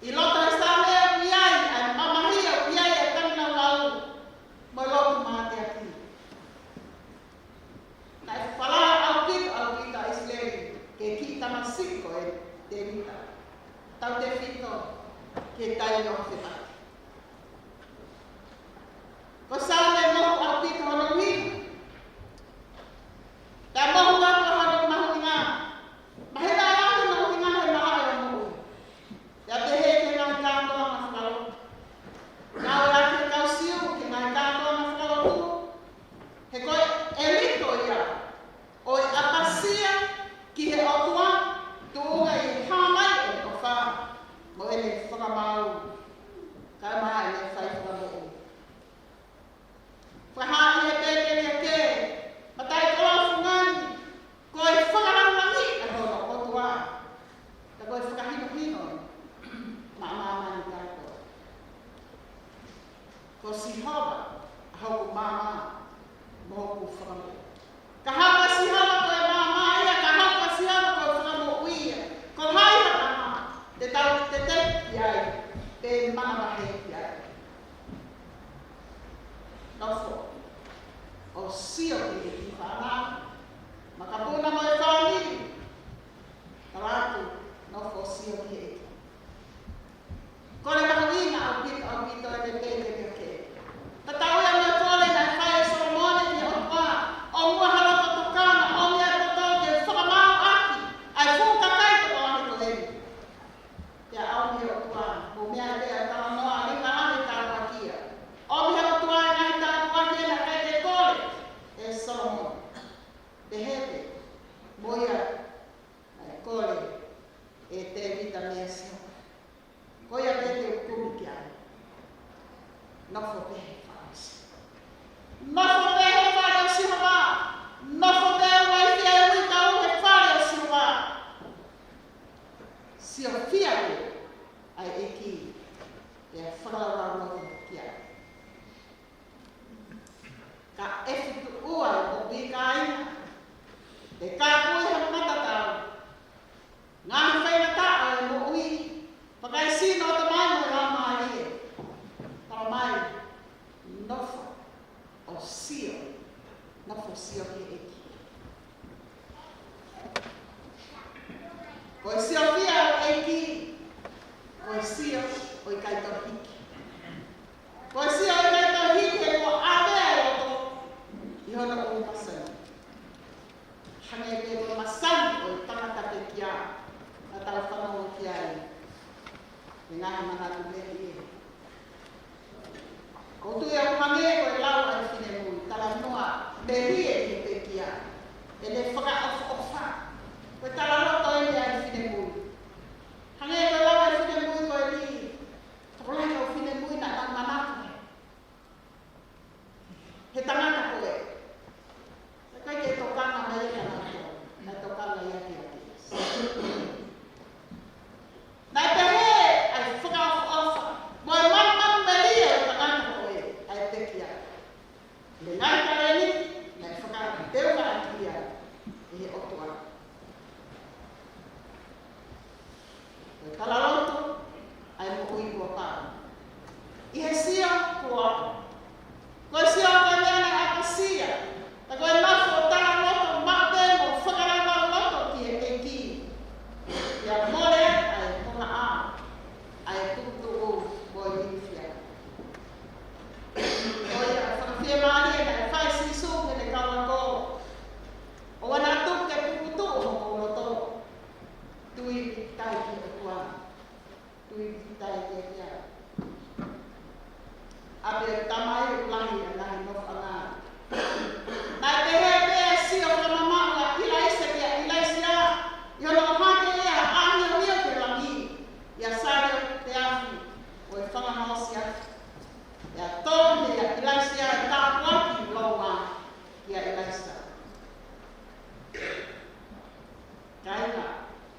ʻI loto he Saame ʻoku ʻi ai ʻa e mamahi, ʻoku ʻi ai ʻa e tanginaunau mo e lotu mateaki. Naʻe falala ʻaupito, ʻaupito ʻa ʻIsileli ki he kiʻi tamasiʻi ko e Tēvita, tautefito ki he taimi ʻo e fepaki. Ko e Saame mohu ʻaupito hono ʻuhinga. Pea mohu atu hono mahuʻinga. Mahino ʻaupito hono ʻuhinga he malaʻe ʻo e moʻui. Pea pehē ki he ngaahi kātoanga fakalotu. Ngāueʻaki ʻe he kau Siu ki he ngaahi kātoanga fakalotu, he ko e ʻelito ia ʻo e ʻapasia ki he ʻOtua, tuʻunga ʻi he hā mai ʻo e ʻofa mo ʻene fakamaau, kae ʻumaʻā ʻene fai fakamoʻui. Fakahā ʻe he Pēteliake, mataʻikoloa fungani, ʻe Tēvita meia Sihova. Ko ia pē te u kumi ki ai. Nofo pē he fale ʻo Sihova. Nofo pē he fale ʻo Sihova. Nofo pē ʻo uaifi ʻa e ui ka ʻoku he fale ʻo Sihova. Siofia pē ʻa e ʻEiki, pea fakalaulauloto ki ai. Ka ʻe fitu ua e moʻui kāinga, ʻe kāpui he matatau. Ngaahi faingataʻa e moʻui, fakaesino ʻo e Tamai mo e Laumālie. Talamai, nofo ʻo sio, nofo sio ki he ʻEiki. Ko e siofia ʻo e ʻEiki, ko e sio ʻo e ʻikai toe hiki. Ko e sio ʻo e ʻikai toe hiki he kuo ʻave ʻa e loto ʻi hono ʻū masani. Hangē pē ko e masani ʻo e tangata pekia, naʻa tau fanongo ki ai he ngaahi manatu melie. ʻOku ou tui ʻoku hangē ko e lau ʻa e finemui, talanoa melie ʻi he pekia, ʻene fakaʻofoʻofa. Ko e talaloto eni ʻa e finemui. Hangē ko e lau ʻa e finemui ko eni, tokolahi ʻo e finemui naʻa nau manako he tangata ko ē. Naʻe ʻikai ke tokanga mai ia kia nautolu, naʻe tokanga ia kia Kalaisi. Naʻe pehē ʻa e fakaʻofoʻofa mo e malumalu melie ʻo e tangata ko ē, ʻa e pekia. Mo e ngaahi talēniti naʻe fakateungaʻaki ia ʻe he ʻOtua. Ko e talaloto ʻa e moʻui kuo pau. ʻI he sio kuo pau. Ko e sio ko eni naʻe ʻapasia. Ka ko e nofo ʻo talaloto maʻu pē mo fakalaulauloto ki he ʻEiki. Pea mole ai ʻa e konga ʻao, ʻa e tukutuku mo e ilifia. Ko ia fakafiemālie naʻe fai ʻe Sīsū ki heʻene kau ako. ʻOua naʻa tuku ke puputuʻu hoʻomou loto. Tui pīkitai ki he ʻOtua. Tui pīkitai ki he ʻEiki. ʻApē ʻo e Tamai ʻoku lahi ʻa e ngaahi nofoʻanga. Naʻe pehē pē ʻa e sio fakamamaʻu ʻa ʻIlaisa kia ʻIlaisiā, ʻi hono ʻohake ia ʻa e ʻahiohio ki langi, ʻi ha saliote afi ʻo e fanga hoosi afi. Pea tonu ʻe ʻIlaisiā ʻa e tāpuaki ʻi lounga kia ʻIlaisa. Kāinga,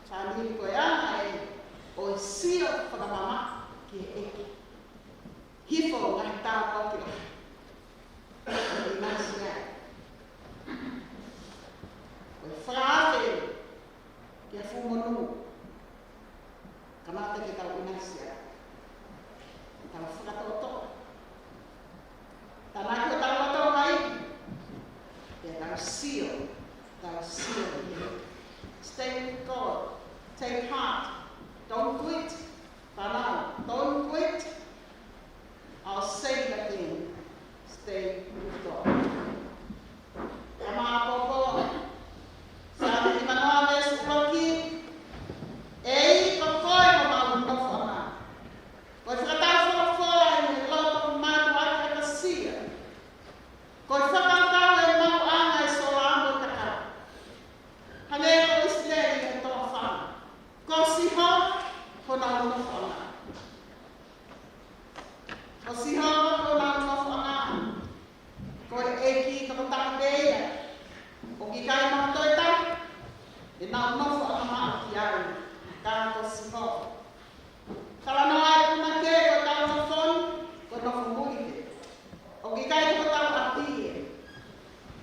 fāmili, ko e anga ē ʻo e sio fakamamaʻu ki he ʻEiki. Hifo ngaahi tāpuaki lahi ʻo ʻIlaisiā. Ko e fakaafe ki he fuʻu monū. Kamata ke tau ʻIlaisiā. Tau fakatoʻotoʻo. Tānaki hotau loto mai. Pea tau sio. Tau sio. Stay with God. Take heart. Don't quit. Fanau, don't quit. I'll say it again. Stay with God. Ka māpopo. Saame nimanoa veesi ʻuluaki. ʻEiki, ko koe homau nofoʻanga. Ko e fakatau folofola ʻi he loto mātuʻaki ʻapasia. Ko e fakakaukau ʻe maʻuʻanga ʻi he sola mo e kakau. Hangē ko ʻIsileli he toafa. Ko Sihova honau nofoʻanga. Ko Sihova honau nofoʻanga. Ko e ʻEiki tokotaha pē ia. ʻOku ʻikai ha toe taha ʻe nau nofoʻanga maʻu ki ai, ka ko Sihova. Talanoa e punake ko e tau nofo ni, ko e nofo muli pē. ʻOku ʻikai ko e tau ʻapi ē.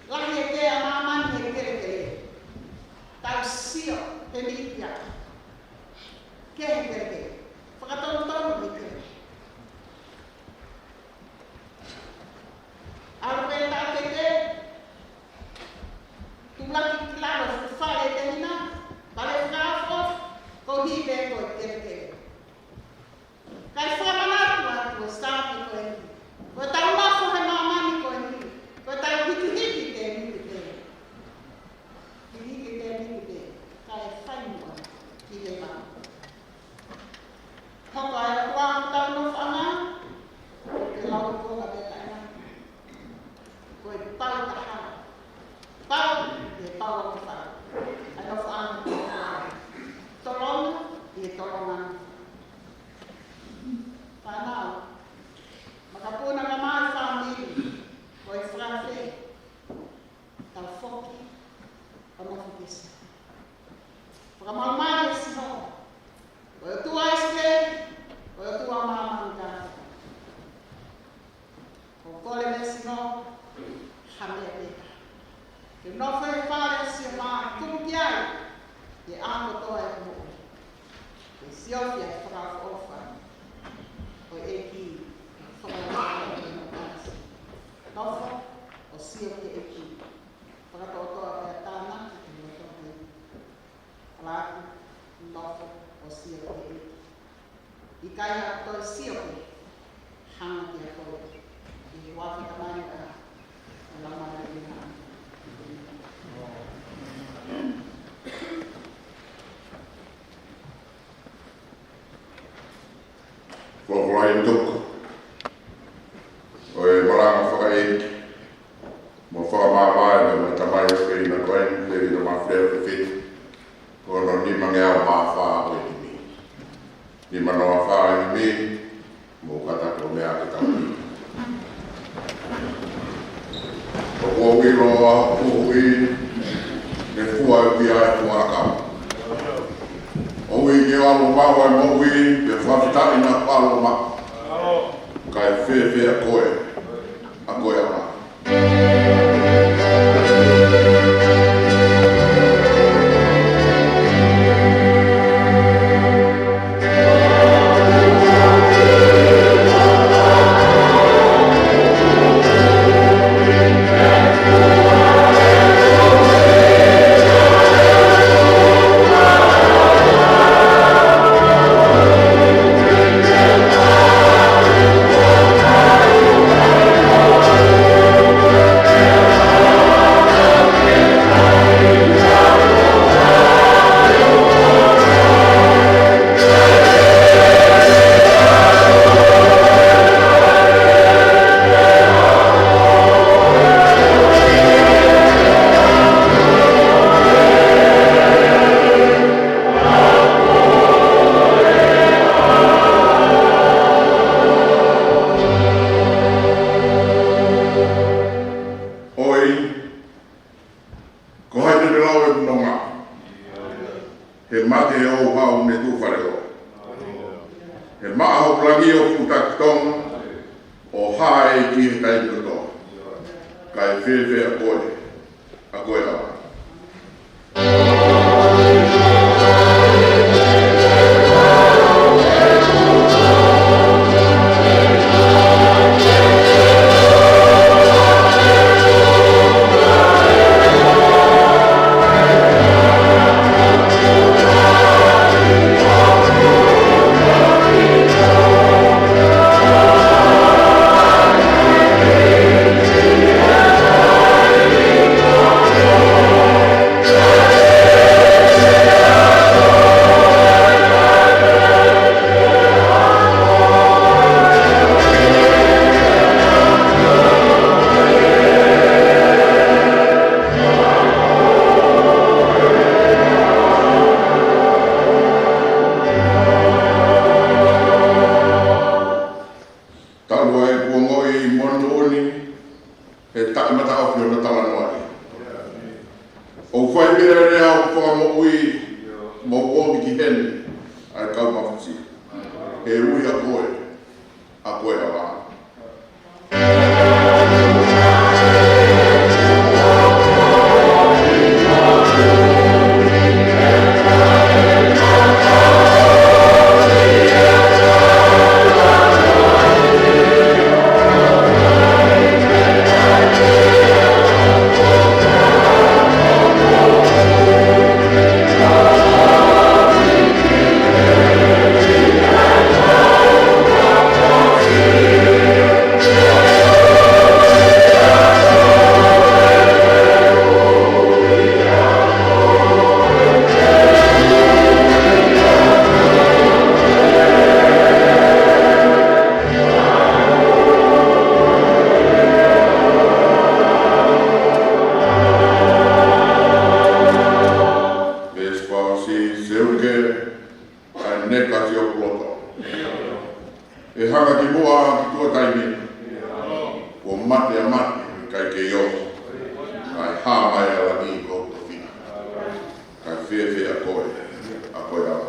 Lahi e kē ʻa māmani he kelekele. Tau sio he mītia. Kehe he kelekele. Fakatonutonu he kelekele. ʻAlu pē taʻokete, tulaki ki lalo fuʻu fale tehina, fale fakaʻofoʻofa, koeʻuhi pē ko e kelekele. Kae fakamanatu atu e Saame ko eni. Ko e tau nofo he māmani ko eni. Ko e tau hikihiki tēniti pē. Hikihiki tēniti pē. Kae fai muʻa ki he mā. Hoko ai ʻa kotoa e moʻui. Ke siofi ʻa e fakaʻofoʻofa ʻo e ʻEiki, fakaʻofoʻofa ʻo e moʻui. Nofo ʻo sio ki he ʻEiki. Fakatoʻotoʻa pea tānaki ki he loto ni. Laki, nofo ʻo sio ki he ʻEiki. ʻIkai ha toe sio ki he hanga ki a koe. ʻI he huafa ʻo e Tamai, ʻa e Laumālie Māʻoniʻoni. Folofola ʻi he toko ʻo e malanga fakaʻeiki mo fakamāvae mai ʻa e Tamai ʻo e Peina ko eni, Peina Mafeo Fefetu, ko hono nimangeau mā fā ʻo e himi. Nima noa fā e himi, mou kātaki ʻo meʻa ke tau ui. ʻOku ou ʻilo ʻa hoku huhuʻi, ne fua ʻe ia ʻa e fuakava. ʻOku ui ke ʻalu maʻu ʻa e moʻui, pea fakafetaʻi naʻa ku ʻalu maʻu. Kae fēfē ʻa koe, ʻa koe ʻa ʻOi, ko hai te ne lau ʻeku nonga? He mate ʻo hau ne tuʻu fale ʻo. He maʻa hoku langi ʻo fuʻu taki tonga, ʻo hā ʻEiki he taimi kotoa. Kae fēfē ʻa koe, ʻa koe ʻa Talu ai kuo ongoʻi moʻoni he taʻemataʻofi hono talanoaʻi. ʻOku fai pē ʻa e lea ʻo e fakamoʻui, mou omi ki heni, ʻa e kau mafuti. He ui ʻa koe, ʻa koe ʻa vā. Veesi fā, seuke, ʻa e neka ʻi hoku loto. ʻE hanga ki muʻa ki tuʻa taimi. Kuo mate ʻa mate, ʻikai ke ʻio. Kae hā mai ʻa langi ko hoku tofiʻa. Kae fēfē ʻa koe, ʻa koe ʻa vā.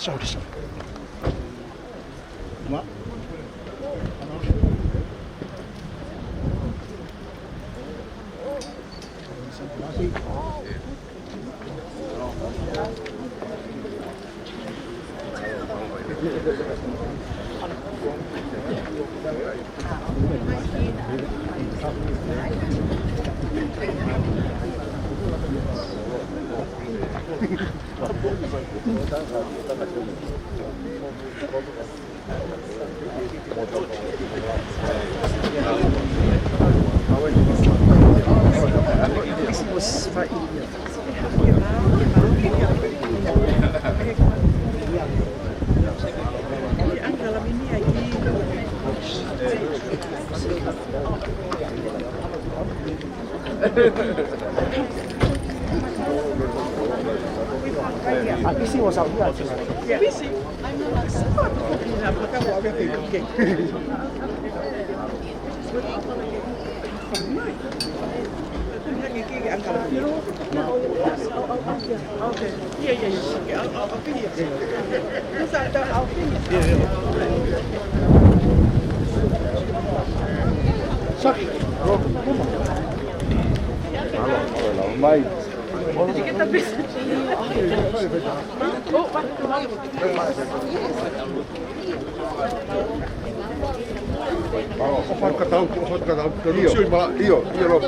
Sorry, sorry. Aquí sí vamos a hablar. Sorry. Mai. ʻOfa atu ka tau, ʻofa atu ka tau. ʻIo, ʻio, ʻio, Rob.